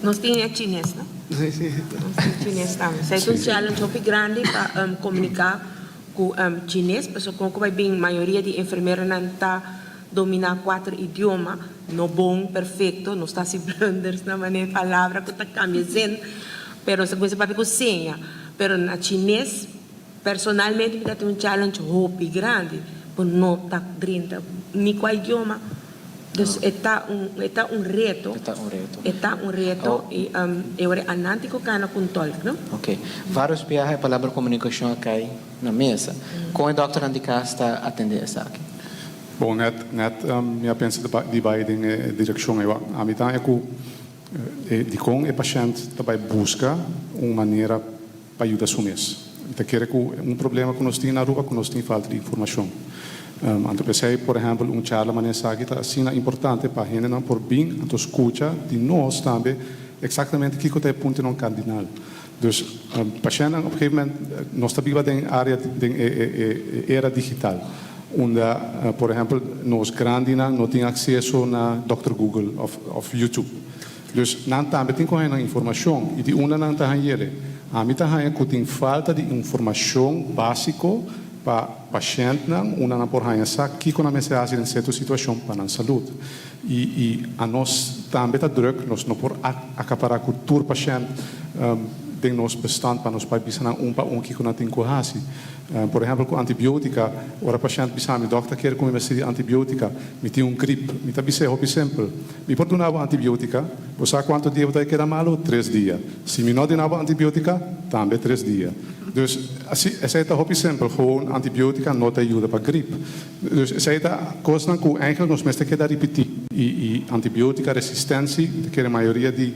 Nos tin e chines no? Si si. Nos tin chines tambe. Esei ta un challenge hopi grandi pa komuniká ku chines pasobra kon ku bai bin mayoria di enfermeronan ta Dominá kuater idioma, no bon, perfekto, nos ta hasi blunders na manera palabra ku ta kambia zin, pero nos ta kuminsá papia ku seña. Pero na chines, personalmente mi ta tin un challenge hopi grandi, bo no ta drenta ni kua idioma. Dus e ta un e ta un reto, E ta un reto. e ta un reto i e ora anan tin ku kana ku un tolk, no? Oké. Vários biaha e palabra komunikashon a kai na mesa. Kon e dòkternan di kas ta atendé esaki? Bon, net net mi a pensa di bai den e direkshon ei. Ami ta haña ku e dikon e pashènt ta bai buska un manera pa yuda su mes. Mi ta kere ku un problema ku nos tin na Aruba ku nos tin falta di informashon. Anto p'esei, por ehèmpel, un charla manera esaki ta asina importante pa hendenan por bin anto skucha di nos tambe eksaktamente kiko ta e puntonan kardinal. Dus pashèntnan op gegeven moment nos ta biba den área den e era digital unda por ehèmpel nos grandinan no tin akseso na dòkter Google òf YouTube. Dus nan tambe tin ku haña nan informashon i di unda nan ta hañ'el. Ami ta haña ku tin falta di informashon básiko pa pashèntnan unda nan por haña sa kiko nan mester hasi den sierto situashon pa nan salud. I i anos tambe ta druk, nos no por akapará ku tur pashènt den nos bestand pa nos bai bisa nan un pa un kiko nan tin ku hasi. Por ehèmpel ku antibiótika, ora pashènt bisa mi, dòkter kere ku mi mester di antibiótika, mi tin un grip. Mi ta bis'é hopi simpel, mi por duna bo antibiótika, bo sa kuantu dia bo ta keda malu? Tres dia. Si mi no duna bo antibiótika, tambe tres dia. Dus, esei ta hopi simpel, gewoon antibiótika no ta yuda pa grip. Dus esei ta kosnan ku eigenlijk nos mester keda ripití. I i antibiotika resistensi, mi ta kere mayoria di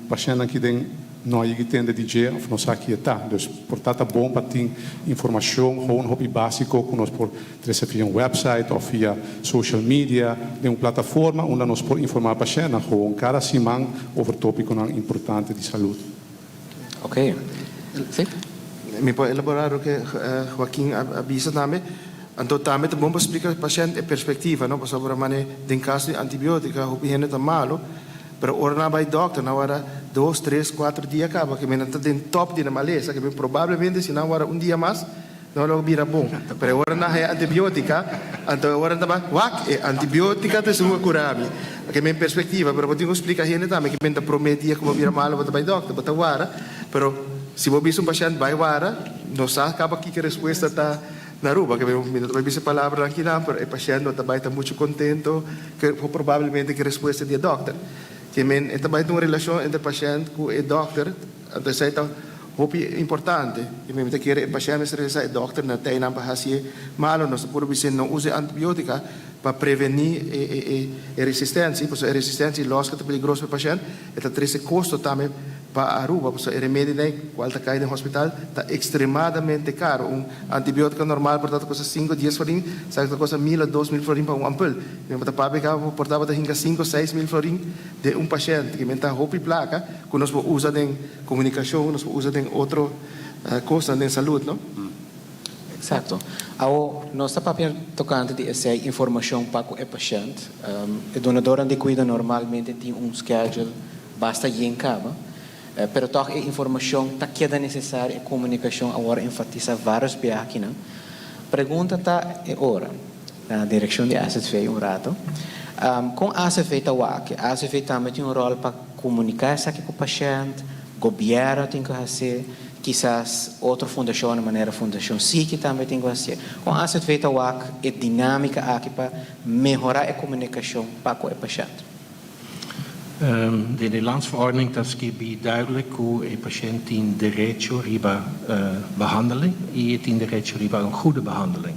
pashèntnan aki den no a yegi tende di dje òf no sa ki e ta. Dus por ta ta bon pa tin informashon gewoon hopi básiko ku nos por trese via un wèpsait òf via social media den un plataforma unda nos por informá pashèntnan gewoon kada siman over tópikonan importante di salud. Ok. Si. Mi por elabora loke Joaquin a bisa tambe. Anto tambe ta bon pa splika pashènt e perspektiva, no? Pasobra mane den kaso di antibiotika hopi hende ta malu, pero ora nan a bai dòkter nan wara dos, tres, kuater dia kaba ke men nan ta den tòp di nan malesa, ke men probablemente si nan wara un dia mas No lo bira bon. Pero e ora nan haya antibiotica, anto e ora nan ta bai, wak, e antibiotica ta esun ku a kura mi. Ke men perspectiva, pero bo tin ku splika hende tambe ke men ta prome dia ku bo bira malo bo ta bai dokter, bo ta wara, pero si bo bisa un pashent bai wara, no sa kaba kiko respuesta ta. na Aruba, cu mi no ta bay bisa palabra aki nan, pero e pashent no ta bay ta mucho contento cu probablemente cu e respuesta di e dokter. Ke men e ta bay ta un relacion entre pashent cu e dokter, anto esey ta hopi importante. Ke men mi ta kere e pashent mester realisa e dokter na teynan pa haci'e malo, nos ta puru bis'e no usa e antibiotica pa preveni e resistencia, pasobra e resistencia los cu ta peligroso pa e pashent, e ta trece costo tambe pa Aruba, pasobra e remedinan cual ta cay den hospital ta extremadamente caro. Un antibiotica normal por ta ta costa cinco, dies florin, sa ta costa mil o 2000 florin pa un ampul. Mi ta papia caba por tabata hinca 5, 6000 florin den un pashent, cu men ta hopi placa cu nos por usa den comunicacion, nos por usa den otro cosnan den salud, no? Exacto. Awo, nos ta papia tocante di esey informacion pa cu e pashent. E dunadornan di cuido normalmente tin un schedule basta yen caba, pero toch e informacion ta keda necesario, e comunicacion awor enfatisa varios biaha akinan. Pregunta ta e ora, na direccion di AZV un rato, con AZV ta wak? AZV tambe tin un rol pa comunica esaki cu pashent, gobierno tin cu haci, kisas otro fundacionnan manera Fundacion Siki tambe tin cu haci. Con AZV ta wak e dinamica aki pa mehora e comunicacion pa cu e pashent? De landsverordening ta skirbi duidelijk cu e pashent tin derecho riba behandeling y tin derecho riba un goede behandeling.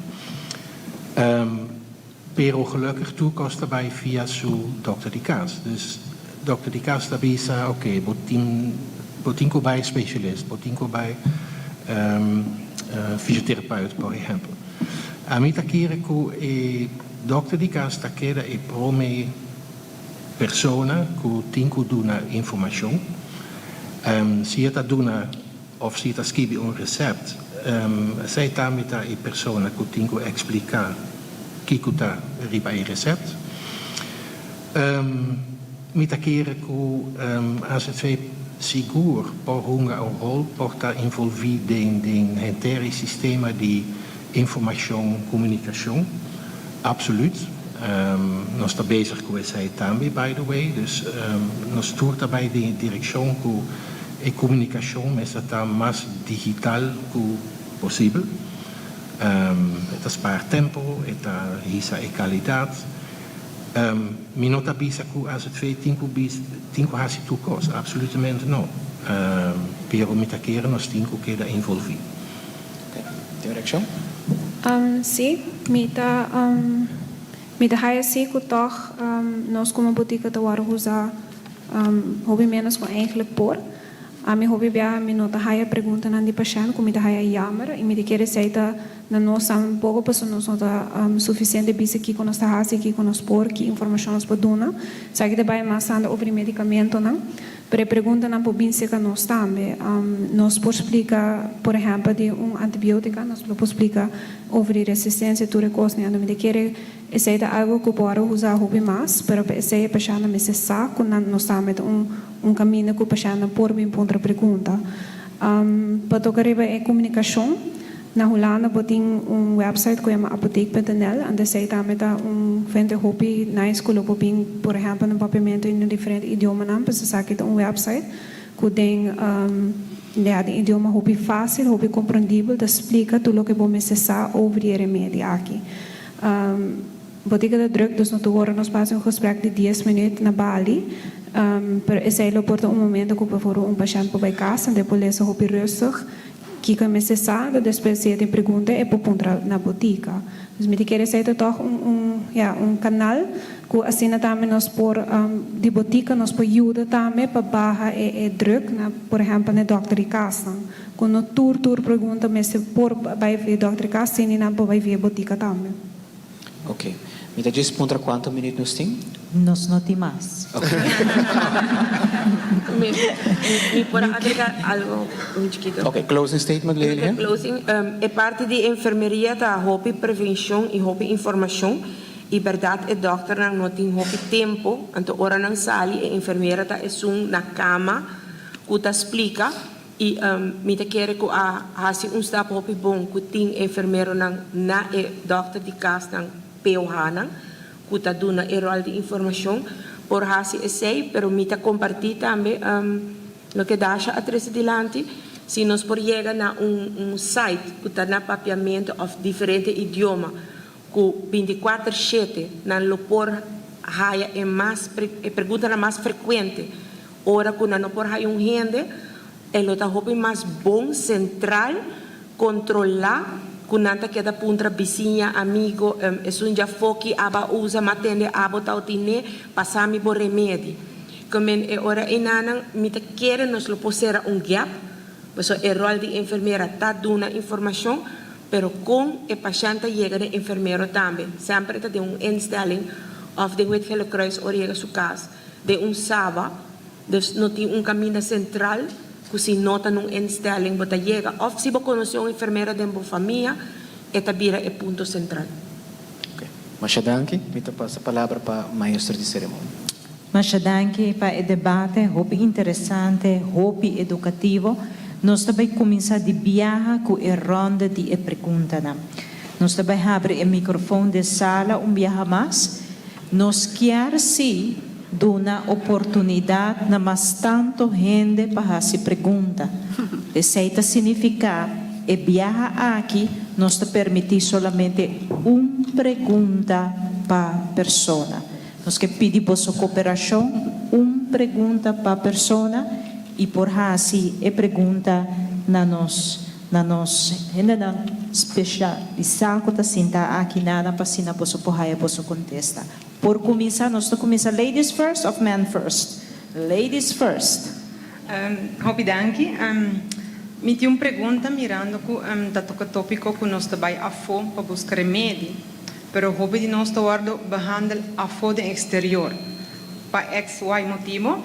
Pero gelukkig tur cos ta bay via su dokter di cas. Dus dokter di cas ta bisa, ok, bo tin cu bay specialist, bo tin cu bay fysiotherapeut, por ehempel. Ami ta kere cu e dokter di cas ta keda e prome persona cu tin cu duna informacion. Si e ta duna of si ta skirbi un recept, esey tambe ta e persona cu tin cu explica kico ta riba e recept. Mi ta kere cu AZV sigur por hunga un rol, por ta envolvi den henter sistema di informacion, comunicacion, absoluut. Nos ta bezig cu esey tambe, by the way, dus nos tur tambe den direccion cu e comunicacion mester ta mas digital cu posibel. E ta spaar tempo, e ta hisa e calidad. Mi no ta bisa cu AZV tin cu haci tur cos, absolutamente no. Pero mi ta kere nos tin cu keda envolvi. Okay. Tin reaccion? Si, mi ta haya si cu toch nos como botica ta wordo usa hopi menos cu eigenlijk por. Ami hopi bia mi no ta haya preguntanan di pashent cu mi ta haya jammer y mi ta kere esey ta na nos un poco paso nos no ta suficiente bisa kico nos ta haci, kico nos por, ki informacion nos por duna. Esaki ta bay mas anda over medicamentonan. Pero e preguntanan por bin cerca nos tambe. Nos por splica, por ehempel, di un antibiotica, nos por splica over di resistencia, tur e cosnan. Mi ta kere esey ta algo cu por usa hopi mas, pero esey e pashent mester sa cu nos tambe un caminda cu pashent por bin puntra pregunta. Pa toca riba e comunicacion, na Hulanda bo tin un website cu yama apotheek.nl, anto esey tambe ta un fuente hopi nice cu lo por bin, por ehempel, na Papiamento y na diferente idiomanan, pues esaki ta un website cu den ja, den idioma hopi facil, hopi comprendibel, ta splica tur loke bo mester sa over e remedi aki. Botica ta druk, dus no tur ora nos por haci un gesprek di 10 minuut na balie. Pero esey lo por ta un momento cu bijvoorbeeld un pashent por bay cas en por lesa hopi rustig kico mester sa, despues si tin pregunta e por puntra na botica. Dus mi ta kere esey ta toch un, ja, un canal cu asina tambe nos por di botica nos por yuda tambe pa baha e druk na, por ehempel, na dokter di cas. Cu no tur pregunta mester por bay via dokter di cas, sino nan por bay via botica tambe. Ok. Mi ta djis puntra cuanto minuut nos tin? Nos no tin mas. Ok. Mi por agrega algo un chikito? Ok, closing statement, Lelia. Closing, e parti di enfermeria ta hopi prevencion y hopi informacion y berdad e dokternan no tin hopi tempo, anto ora nan sali e enfermera ta esun na cama cu ta splica y mi ta kere cu a hasi un stap hopi bon cu tin enfermeronan na e dokter di cas nan POH nan cu ta duna e rol di informacion por hasi esey, pero mi ta comparti tambe loke Dasha a trece dilanti. Si nos por yega na un un site ku ta na papiamentu òf diferente idioma ku bintikuater shete nan lo por haya e mas e preguntanan mas frekuente ora ku nan no por haya un hende e lo ta hopi mas bon sentral kontrolá ku nan ta keda puntra bisiña, amigo, esun dja foki aba usa ma tende abo ta otine pasa mi bo remedi. Komen e ora einanan mi ta kere nos lo por sera un gap, pasobra e rol di enfermera ta duna informashon, pero kon e pashènt ta yega den enfermero tambe. Semper e ta den un instelling òf den Wit Gele Kruis ora yega su kas, den un saba, dus no tin un kaminda sentral ku si no ta na un instelling bo ta yega. Òf si bo konosé un enfermera den bo famia, e ta bira e punto sentral. Oke. Masha danki. Mi ta pasa palabra pa maestro di seremonia. Masha danki pa e debate, hopi interesante, hopi edukativo. Nos ta bai kuminsá di biaha ku e ronda di e preguntanan. Nos ta bai habri e mikrofon den sala un biaha mas. Nos kier sí duna oportunidat na mas tantu hende pa hasi pregunta. Esei ta signifiká e biaha aki nos ta permití solamente un pregunta pa persona. Nos ke pidi boso koperashon, un pregunta pa persona i por hasi e pregunta na nos na nos hendenan speshalisá ku ta sinta aki nana pa asina boso por haya boso kontesta. Por kuminsá nos ta kuminsá ladies first òf men first? Ladies first. Hopi danki. Mi tin un pregunta mirando ku ta toka topiko ku nos ta bai afó pa buska remedi. Pero hopi di nos ta wordo behandel afo den exterior. Pa XY motibo,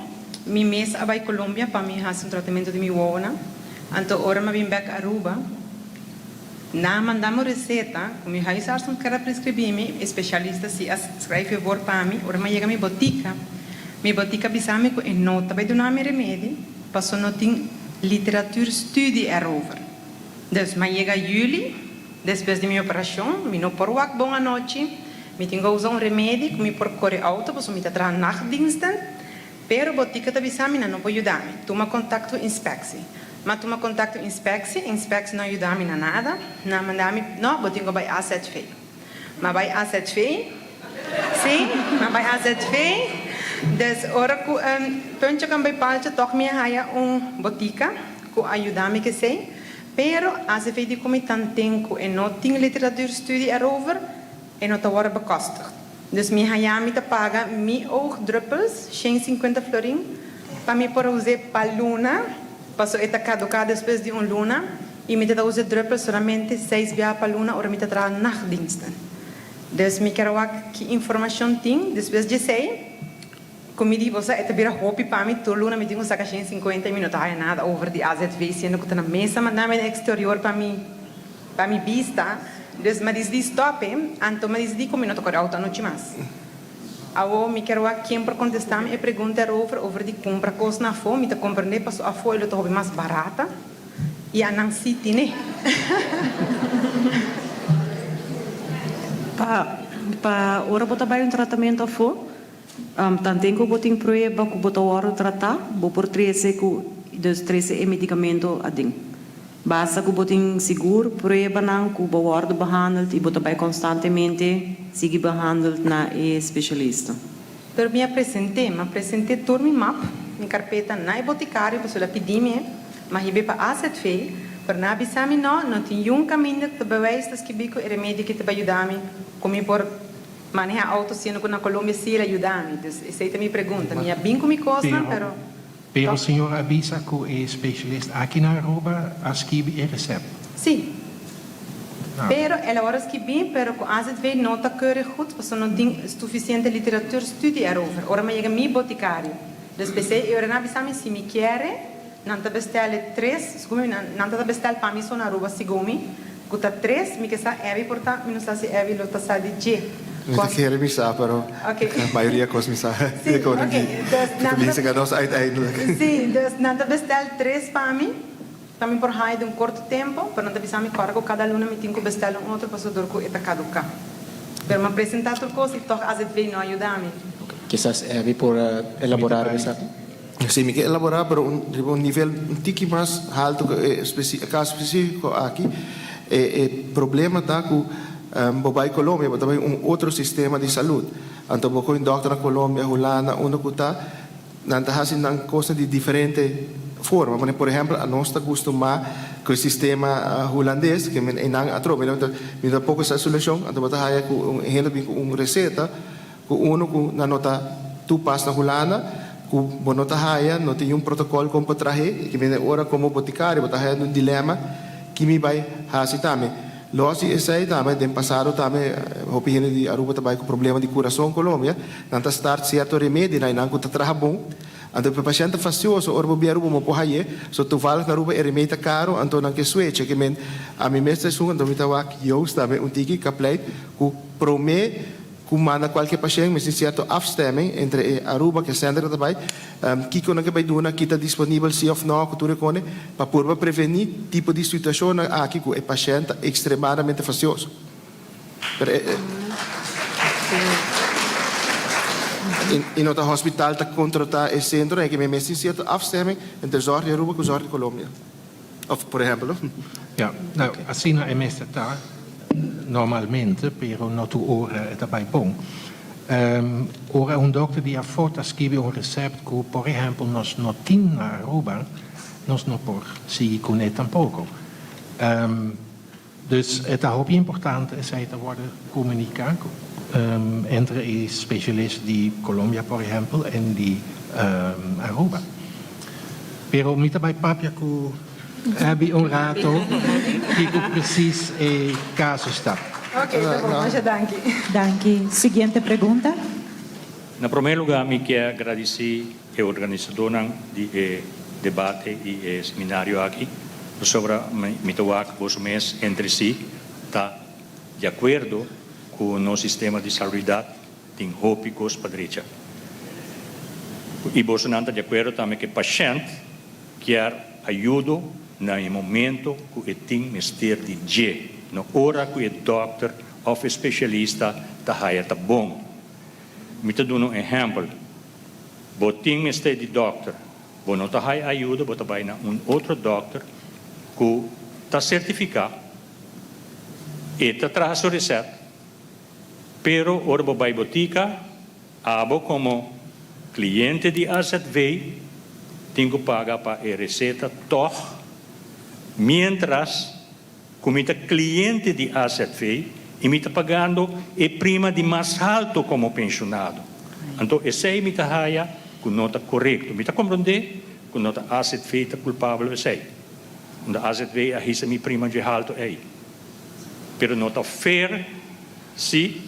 mi mes a bay Colombia pa mi haci un tratamento di mi wowonan. Anto ora mi a bin bek Aruba, nan a manda mi un receta cu mi huisarts no kier a prescribi mi, e specialista si a schrijf e voor pa mi. Ora mi a yega mi botica, mi botica a bisa mi cu e no ta bay duna mi remedi paso no tin literatuurstudie erover. Dus mi a yega juli. Despues di mi operashon, mi no por wak bon anochi. Mi tin ku usa un remedi ku mi por kore outo pasobra mi ta traha nachtdiensten. Pero botika ta bisa mi nan no por yuda mi. Tuma kontakto inspeksie. M'a tuma kontakto inspeksie, inspeksie no a yuda mi na nada. Nan a manda mi, no, bo tin ku bai AZV. M'a bai AZV, si, m'a bai AZV. Dus ora ku puntje kan bai paltje tòg mi a haya un botika ku a yuda mi kesei. Pero azv di cu mi tanten cu e no tin literatuurstudie erover, e no ta worde bekostigd. Dus mi haya mi ta paga mi oogdruppels, 150 florin, pa mi por us'e pa luna, paso e ta caduca despues di un luna, y mi ta ta us'e druppels solamente seis biaha pa luna ora mi ta traha nachtdiensten. Dus mi kier wak ki informacion tin despues djesey. Ku mi di, Bo sa, e ta bira hopi pa mi, tur luna mi tin ku saka 150 i mi no ta haya nada over di azv, siendo ku ta na mesa manda mi na eksterior pa mi pa mi bista. Dus mi a disidí stòp e, anto mi a disidí ku mi no ta kore outo anochi mas. Awo mi kier wak ken por kontestá mi e pregunta erover over di kumpra kos na afó. Mi ta komprendé paso afó e lo ta hopi mas barata i anan sí tine. Pa pa ora bo ta bai un tratamentu afó, Tanten ku bo tin prueba ku bo ta wòrdu tratá, bo por trese ku dus trese e medikamento aden. Basta ku bo tin sigur pruebanan ku bo wòrdu behandeld i bo ta bai konstantemente sigui behandeld na e spesialista. Pero mi a present'é, mi a present'é tur mi map, mi karpeta na e botikario pasobra el a pidi mi e, mi a hib'é pa AZV, pero nan a bisa mi no, no tin yun kaminda ku ta bewijs ta skibí ku e remedi aki ta bai yuda mi ku mi por Maneha auto siendo cu na Colombia si el a yuda mi. Dus esey ta mi pregunta. Mi a bin cu mi cosnan pero Pero toch. señor a bisa cu e specialist aki na Aruba a skibi e recept. Si. Ah. Pero el a worde skibi pero cu AZV no ta keurig goed pasobra no tin suficiente literatuurstudie erover. Ora mi a yega mi boticario. Dus p'esey e ora nan a bisa mi si mi kiere nan ta bestel e tres, segun mi nan ta ta bestel pa mi so na Aruba segun mi. Ku ta tres, mi ke sa Abby por ta, mi no sa si Abby lo ta sa di dje. Mi ta kere mi sa, pero mayoria kos mi sa. Sí, ok. Dus nan ta. Tenminste nos uiteindelijk. Sí, dus nan ta bestel tres pa mi, pa mi por haña den un korto tempo, pero nan ta bisa mi kòrda ku kada luna mi tin ku bestel un otro pasobra dor ku e ta kaduká. Pero mi a presentá tur kos i tòg azv no a yuda mi. Kisas Abby por elaborá riba esaki. Si, mi ke elaborá, pero un riba un nivel un tiki mas haltu ku e kaso spesífiko aki. E e problema ta ku bo bai Colombia, bo ta bai un otro sistema di salud. Anto bo koe un dòkter na Colombia, Hulanda, unda ku ta, nan ta hasi nan kosnan di diferente forma. Por por ehèmpel, anos ta kustumá ku e sistema hulandes, ke men einan atrobe mi ta mi ta poko sa solushon, anto bo ta haya ku un hende bin ku un reseta, Ku unu ku nan no ta tu pas na Hulanda, ku bo no ta haya, no tin un protokòl kon pa trahe, i ki bini ora komo botikario bo ta haya un dilema ki mi bai hasi tambe. Lòs di esei tambe den pasado tambe hopi hende di Aruba ta bai ku problema di kurason Colombia, nan ta start sierto remedinan einan ku ta traha bon, anto e pashènt ta fastioso ora bo bia Aruba bo por hay'é, so toevallig na Aruba e remedi ta karo anto nan ke switch, ke men ami mes ta esun anto mi ta wak Joost tambe un tiki kapleit ku promé Ku manda kualke pashent mester sierto afstemming entre e Aruba ku e sender ta bai, kiko nan ke bai duna, ki ta disponibel si òf nò ku tur e kone, pa purba prevení tipo di situashonnan aki ku e pashent ta ekstremadamente fastioso. Pero e i no ta hospital ta kontrata e sentro ei ke mester sierto afstemming entre zòrg di Aruba ku zòrg di Colombia. Of por ehempel. Ja, nou, asina e mester ta normalmente, pero no tur ora e ta bai bon. Ora un dokter di afó ta skibi un recept ku por ehempel nos no tin na Aruba, nos no por sigui kuné tampoko. Dus e ta hopi importante esei ta wòrdu komuniká entre e spesialist di Colombia por ehèmpel en di Aruba. Pero mi ta bai papia ku Abby un rato kiko presis e kasus ta. Ok, ta bon. Masha danki. Danki. Siguiente pregunta. Na promé lugá mi kier gradisí e organisadónan di e debate i e seminario aki, pasobra mi ta wak boso mes entre si ta di akuerdo ku nos sistema di salubridat tin hopi kos pa drecha. I bosonan ta di akuerdo tambe ku e pashènt kier ayudo na e momento ku e tin mester di dje, no ora ku e dòkter òf e spesialista ta haya ta bon. Mi ta duna un ehèmpel. Bo tin mester di dòkter, bo no ta haya ayuda, bo ta bai na un otro dòkter ku ta sertifiká, e ta traha su resèpt, pero ora bo bai botika, abo komo kliente di AZV tin ku paga pa e reseta tòg, miéntras Ku mi ta kliente di azv i mi ta pagando e prima di mas halto komo penshonado. Anto esei mi ta haya ku no ta korekto. Mi ta komprondé ku no ta azv ta kulpabel esei. Unda azv a hisa mi prima dje halto ei. Pero no ta fair si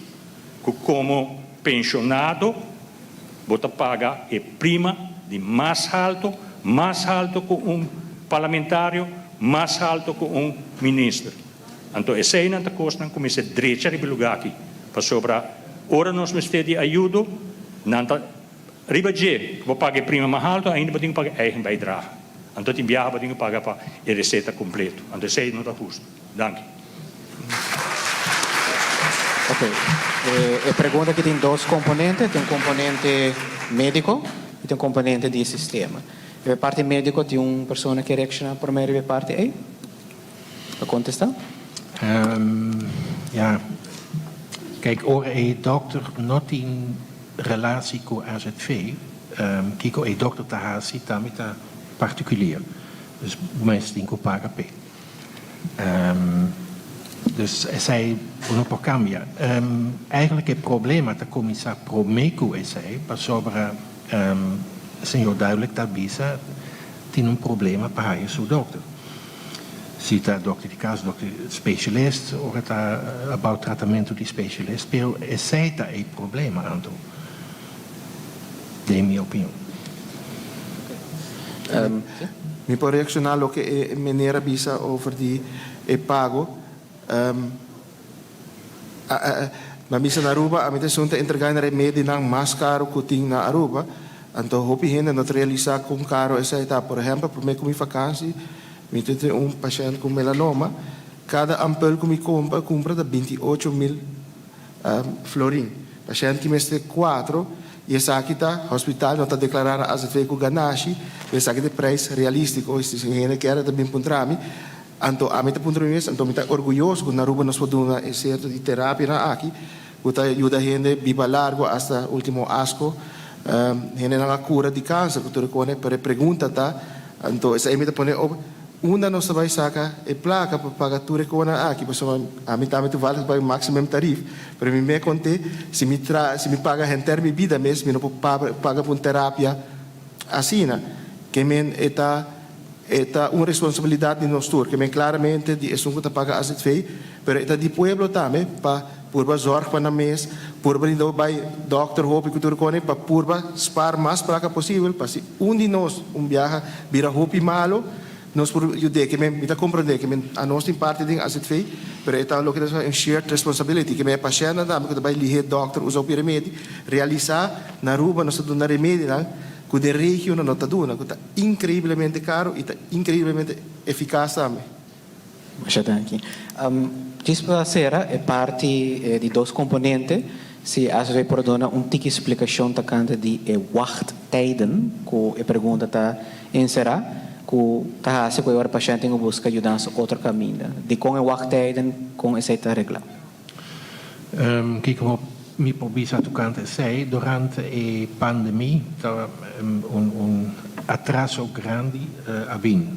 ku komo penshonado bo ta paga e prima di mas halto, mas halto ku un parlamentario, mas halto ku un minister. Anto eseinan ta kosnan ku mester drecha riba e lugá aki, pasobra ora nos mester di ayudo, nan ta riba dje ku bo paga e prima mas halto, ainda bo tin ku paga eigen bijdrage. Anto tin biaha bo tin ku paga pa e reseta kompleto. Anto esei no ta hustu. Danki. Ok. E pregunta aki tin dos komponente. Tin un komponente médiko i tin un komponente di e sistema. Riba e parti médiko tin un persona ke reakshoná promé riba e parti ei? Pa kontestá. Ja. Kijk, ora e dòkter no tin relatie ku AZV, kiko e dòkter ta hasi tambe ta partikulier. Dus bo mester tin ku paga p'e. Dus esei bo no por cambia. Eigenlijk e problema ta cuminsa prome cu esei, pasobra señor Duidelijk ta bisa tin un problema pa haya su dokter. Si ta dokter di cas, dokter specialist, ora ta about tratamento di specialist, pero esei ta e problema anto, den mi opinion. Mi por reacciona loke e meneer a bisa over di e pago. Mi a bisa na Aruba, ami ta esun ta entrega e remedinan mas caro cu tin na Aruba. Anto hopi hende no ta realisa con caro esey ta. Por ehempel, prome cu mi vakantie, mi ta tin un pashent cu melanoma. Cada ampul cu mi cumpra ta 28.000 florin. Pashent ki mester cuatro. I esaki ta, hospital no ta deklará na AZV ku ganashi, pero esaki ta e preis realístiko. Si hende kier ta bin puntra mi, anto ami ta puntra mi mes, anto mi ta orguyoso ku na Aruba nos por duna e sierto di terapianan aki ku ta yuda hende biba largu asta último asko. Hendenan a kura di kanser ku tur e kone, pero e pregunta ta, anto esei mi ta pone op, unda nos ta bai saka e plaka pa paga tur e konan aki? Pasobra ami tambe toevallig ta paga maximum tarief, pero mi me konte si mi tra si mi paga henter mi bida mes mi no por paga pa un terapia asina. Ke men e ta e ta un responsabilidat di nos tur, ke men klaramente di esun ku ta paga azv, pero e ta di pueblo tambe pa purba zorg pa nan mes, purba di no bai dòkter hopi ku tur kone pa purba spar mas plaka posibel pa si un di nos un biaha bira hopi malo nos por yud'é. Ke men mi ta komprondé ke men anos tin parti den azv pero e ta loke ta un shared responsibility ke men e pashèntnan tambe ku ta bai lihé dòkter usa hopi remedi realisá na Aruba nos ta duna remedinan ku den regionan no ta duna ku ta inkreiblemente karo i ta inkreiblemente efikas tambe. Masha danki. Djis pa sera e parti di dos komponente, si ACV por duna un tiki splikashon tokante di e wachttijden ku e pregunta ta enserá, ku ta hasi ku e ora pashènt tin ku buska yudansa otro kaminda. Dikon e wachttijden, kon esei ta reglá? Kiko mi por bisa tokante esei? Durante e pandemia ta un atraso grandi a bin.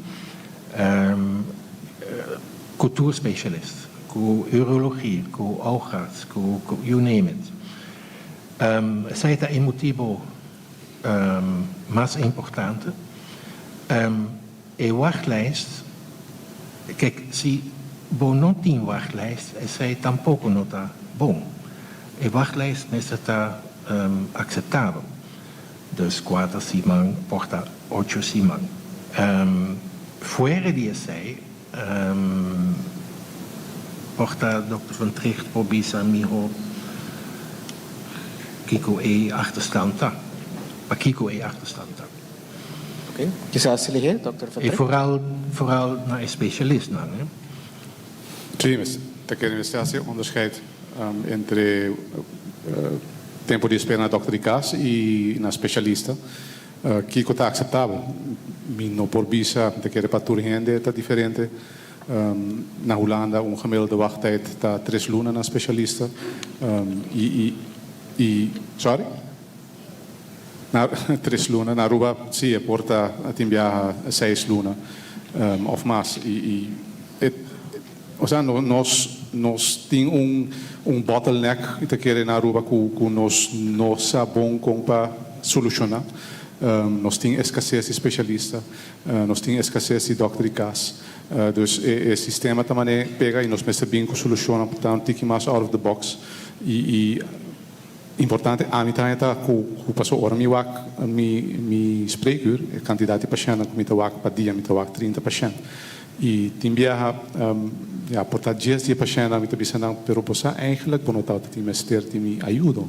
Ku tur specialist, ku urologie, ku oogarts, ku you name it. Esei ta e motibo mas importante. E wachtlijst, kijk, si bo no tin wachtlijst, esei tampoko no ta bon. E wachtlijst mester ta akseptabel. Dus kuater siman por ta ocho siman. Fuera di esei por ta Dokter Van Trigt por bisa miho kiko e achterstand ta, pakiko e achterstand ta. Oké, kisas lihé, Dokter Van E Trigt. vooral vooral na e specialistnan, hè. Sí, ta kere mester hasi onderscheid entre tempo di espera na dokter di kas i na specialista. Kiko ta akseptabel? Mi no por bisa, mi ta kere pa tur hende ta diferente. Na Hulanda un gemiddelde wachttijd ta tres luna na specialista i i sorry? Na tres luna. Na Aruba si e por ta tin biaha seis luna of mas i i e osea nos nos tin un un bottleneck ta kere na Aruba ku ku nos no sa bon kon pa soluciona. Nos tin escases di specialista, nos tin escases di dokter di kas. Dus e e sistema ta mane pega i nos mester bin ku solucionnan pa ta un tiki mas out of the box i i Importante ami ta haña ta ku ku paso ora mi wak mi mi spreekuur e kantidat di pashèntnan ku mi ta wak pa dia mi ta wak 30 pashènt i tin biaha ya por ta dies di e pashèntnan mi ta bisa nan pero bo sa eigenlijk bo no tabata tin mester di mi ayudo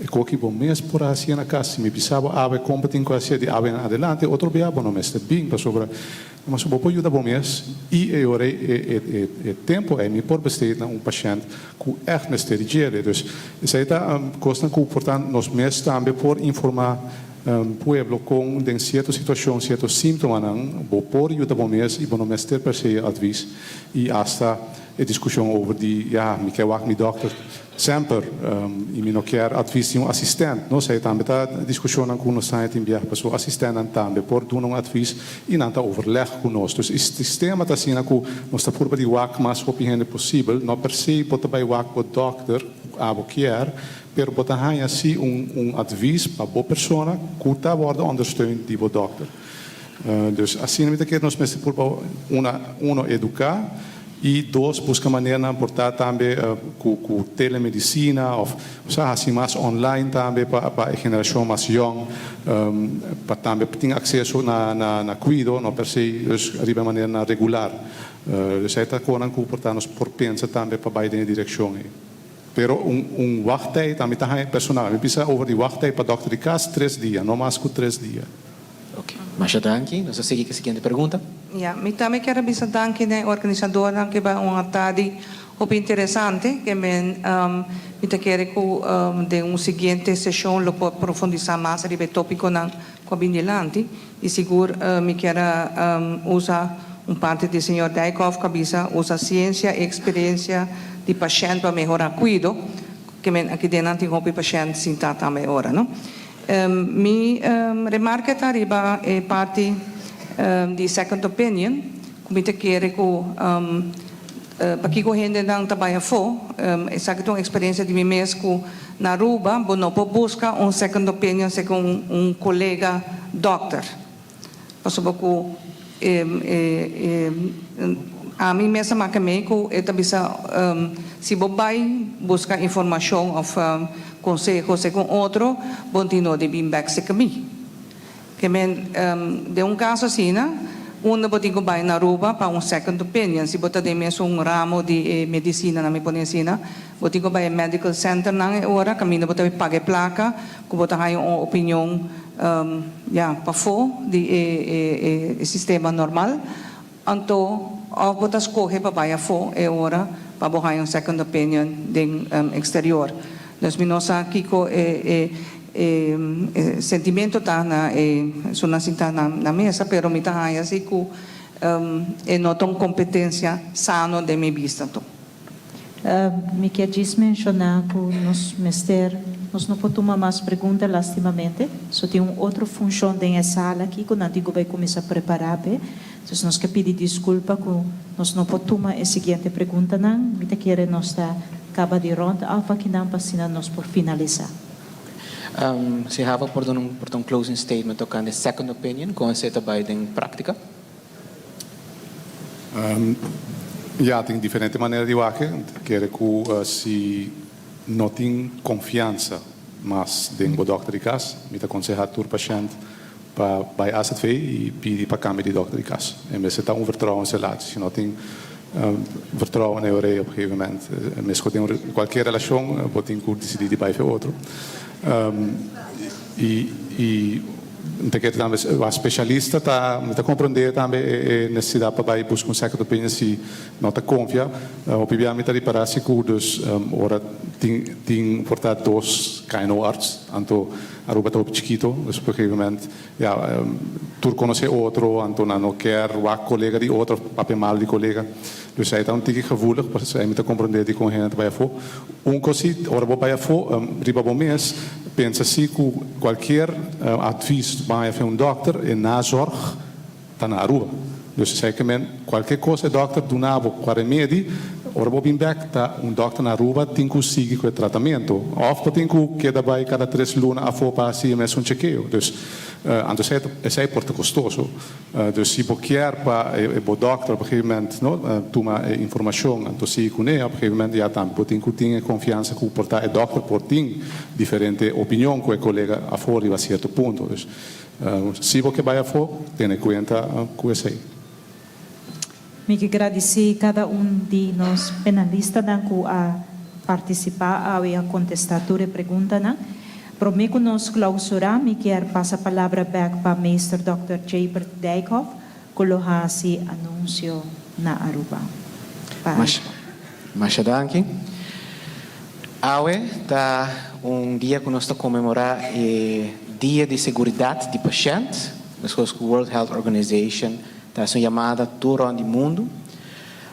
e koki bo mes por a hasié na kas si mi bisa bo awe kon bo tin ku hasié di awe en adelante otro bia bo no mester bin pasobra Mas bo por yuda bo mes i e ora e e tempo ei mi por besteed na un pashènt ku ègt mester di djele. Dus esei ta kosnan ku por ta nos mes tambe por informá pueblo kon den sierto situashon, sierto síntomanan bo por yuda bo mes i bo no mester per se advis i asta e diskushon over di ya mi ke wak mi dòkter Semper, i mi no kier advis di un asistent, no esei tambe ta diskushonnan ku nos haña tin biaha pasobra asistentnan tambe por duna un advis i nan ta overleg ku nos. Dus e sistema ta asina ku nos ta purba di wak mas hopi hende posibel, no per se bo ta bai wak bo dòkter ku abo kier, pero bo ta haña si un un advis pa bo persona ku ta wòrdu ondersteund di bo dòkter. Dus asina mi ta kere nos mester purba una, uno eduká i dos buska maneranan por ta tambe ku ku telemedisina òf osea hasi mas online tambe pa pa e generashon mas yòn pa tambe tin akseso na na na kuido no per se dus riba e maneranan regular. Dus ei ta konan ku por ta nos por pensa tambe pa bai den e direkshon ei. Pero un un wachttijd ami ta haña personal mi bisa over di wachttijd pa dòkter di kas tres dia no mas ku tres dia. Ok, masha danki. Nos a sigui ku e siguiente pregunta. Ya, mi tambe kier a bisa danki na e organisadornan ku bai un atardi. hopi interesante ke men mi ta kere ku den un siguiente seshon lo por profundisá mas riba e tópikonan ku a bin dilanti i sigur mi kier a usa un parti di señor Dijkhoff ku a bisa usa siensia i eksperensia di pashènt pa mehorá kuido ke men aki den nan tin hopi pashènt sintá tambe e ora no. Mi remarke ta riba e parti di second opinion ku mi ta kere ku pakiko hendenan ta bai afó. Esaki ta un eksperensia di mi mes ku na Aruba bo no por buska un second opinion segun un kolega dòkter pasobra ku ami mes a maka mei ku e ta bisa si bo bai buska informashon òf konseho segun otro bo tin no di bin bèk seka mi. Ke men den un kaso asina unda bo tin ku bai na Aruba pa un second opinion si bo ta den mesun ramo di e medisina nan mi pone asina bo tin ku bai e medical centernan e ora kaminda bo ta paga e plaka ku bo ta haña un opinion ya pafó di e e sistema normal anto òf bo ta skohe pa bai afó e ora pa bo haña un second opinion den exterior. Dus mi no sa kiko e e e sentimento ta na e esunnan sintá na mesa pero mi ta haña si ku e no ta un kompetensia sano den mi bista anto. Mi kier djis menshoná ku nos mester, nos no por tuma mas pregunta lastimamente, so tin un otro funshon den e sala aki ku nan tin ku bai kuminsá prepará p'e. Entonces nos ke pidi diskulpa ku nos no por tuma e siguiente preguntanan. Mi ta kere nos ta kaba di rònt af akinan pa asina nos por finalisá. Si Hava por duna un por ta un closing statement tokante second opinion, kon esei ta bai den práktika? Ya, tin diferente manera di wak. Kere ku si no tin konfiansa mas den bo dòkter di kas, mi ta konsehá tur pashènt pa bai AZV i pidi pa kambia di dòkter di kas. E mester ta un vertrouwensrelatie. Si no tin vertrouwen e ora ei op gegeven moment, meskos den kualkier relashon, bo tin ku disidí di bai fe otro. I mi ta kere tambe wak specialista ta mi ta comprende tambe e necesidad pa bay busca un second opinion si no ta confia. Hopi bia mi ta ripara si cu dus ora tin tin por ta dos KNO arts anto Aruba ta hopi chikito dus op een gegeven moment ya tur conoce otro anto nan no kier wak colega di otro of papia malo di colega dus esey ta un tiki gevoelig pasobra mi ta comprende dicon hende ta bay afo. Un cos si ora bo bay afo riba bo mes pensa si cu cualkier advies bo haya fen un dokter e nazorg ta na Aruba. Dus esey ke men cualkier cos e dokter duna bo cua remedi ora bo bin bek ta un dokter na Aruba tin cu sigui cu e tratamento of bo tin cu keda bay cada tres luna afo pa haci e mesun chekeo. Dus anto esey esey por ta costoso. Dus si bo kier pa e bo dokter op een gegeven moment no tuma e informacion anto sigui cune op een gegeven moment ya tambe bo tin cu tin e confiansa cu por ta e dokter por tin diferente opinion cu e colega afo riba cierto punto. Dus si bo ke bay afo tene cuenta cu esey. Mi ke gradici cada un di nos penalistanan cu a participa awe y a contesta tur e preguntanan. Prome cu nos clausura mi kier pasa palabra bek pa Meester Dòkter Jabert Dijkhoff cu lo haci anuncio na Aruba. Pa Aruba. Masha danki. Awe ta un dia cu nos ta conmemora e Dia di Seguridad di Pashent, mescos cu World Health Organization ta haci un yamada tur rond di mundo.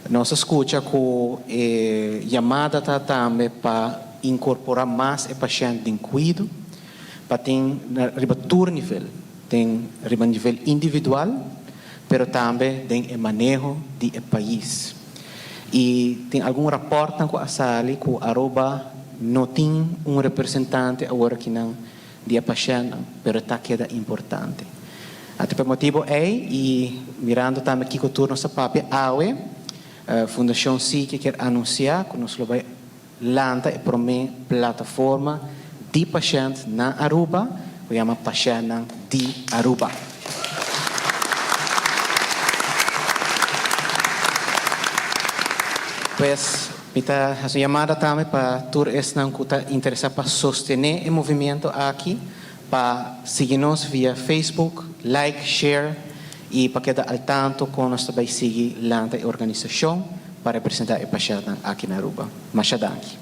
Nos a scucha cu e yamada ta tambe pa incorpora mas e pashent den cuido, pa tin riba tur nivel, den riba nivel individual, pero tambe den e maneho di e pais. Y tin algun raportnan cu a sali cu Aruba no tin un representante awor akinan di e pashentnan, pero ta keda importante. Anto pa e motibo ei y mirando tambe kico tur nos a papia awe, Fundacion Sique kier anuncia cu nos lo bay lanta e prome plataforma di pashent na Aruba cu yama Pashentnan di Aruba. Pues mi ta haci un yamada tambe pa tur esnan cu ta interesa pa sostene e movimiento aki pa sigui nos via Facebook, like, share y pa keda al tanto con nos ta bay sigui lanta e organisacion. pa representa e pashentnan aki na Aruba. Masha danki.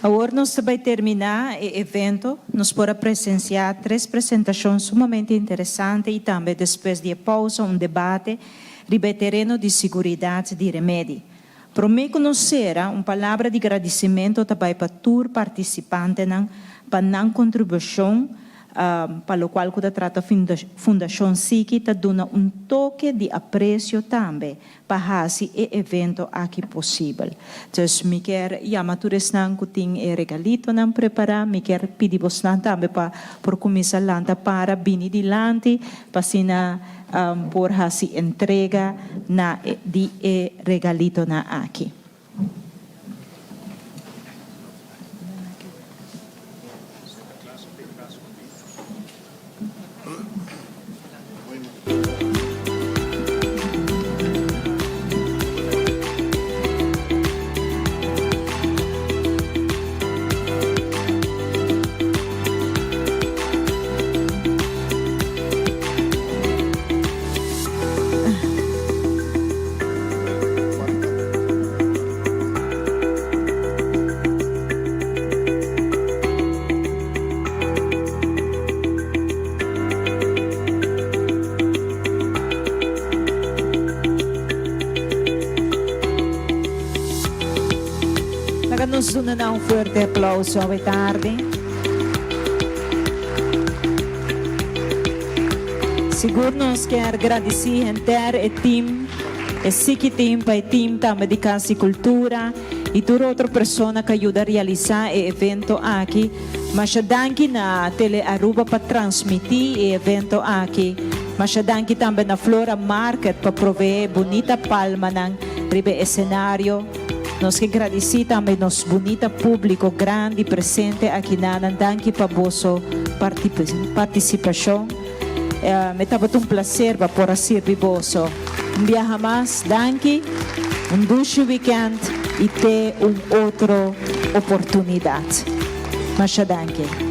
Awor nos ta bai terminá e evento. Nos por a presensiá tres presentashon sumamente interesante i tambe despues di e pousa un debate riba e tereno di siguridat di remedi. Promé ku nos sera, un palabra di gradisimentu ta bai pa tur partisipantenan pa nan kontribushon pa lokual ku ta trata Fundashon Siki ta duna un toke di apresio tambe pa hasi e evento aki posibel. Dus mi kier yama tur esnan ku tin e regalitonan prepará, mi kier pidi bosnan tambe pa por kuminsá lanta para bini dilanti pa asina por hasi entrega na di e regalitonan aki. Laga nos duna nan un fuerte aplauso awe tardi. Sigur nos kier gradici henter e team, e Siki Team pa e team tambe di Cas di Cultura y tur otro persona cu a yuda realisa e evento aki. Masha danki na Tele Aruba pa transmiti e evento aki. Masha danki tambe na Flora Market pa provee bunita palmanan riba e escenario. Nos ke gradisí tambe nos bunita públiko grandi presente akinanan. Danki pa boso partisipashon. E tabata un plaser pa por a sirbi boso. Un biaha mas, danki, un dushi wikènt i te un otro oportunidat. Masha danki.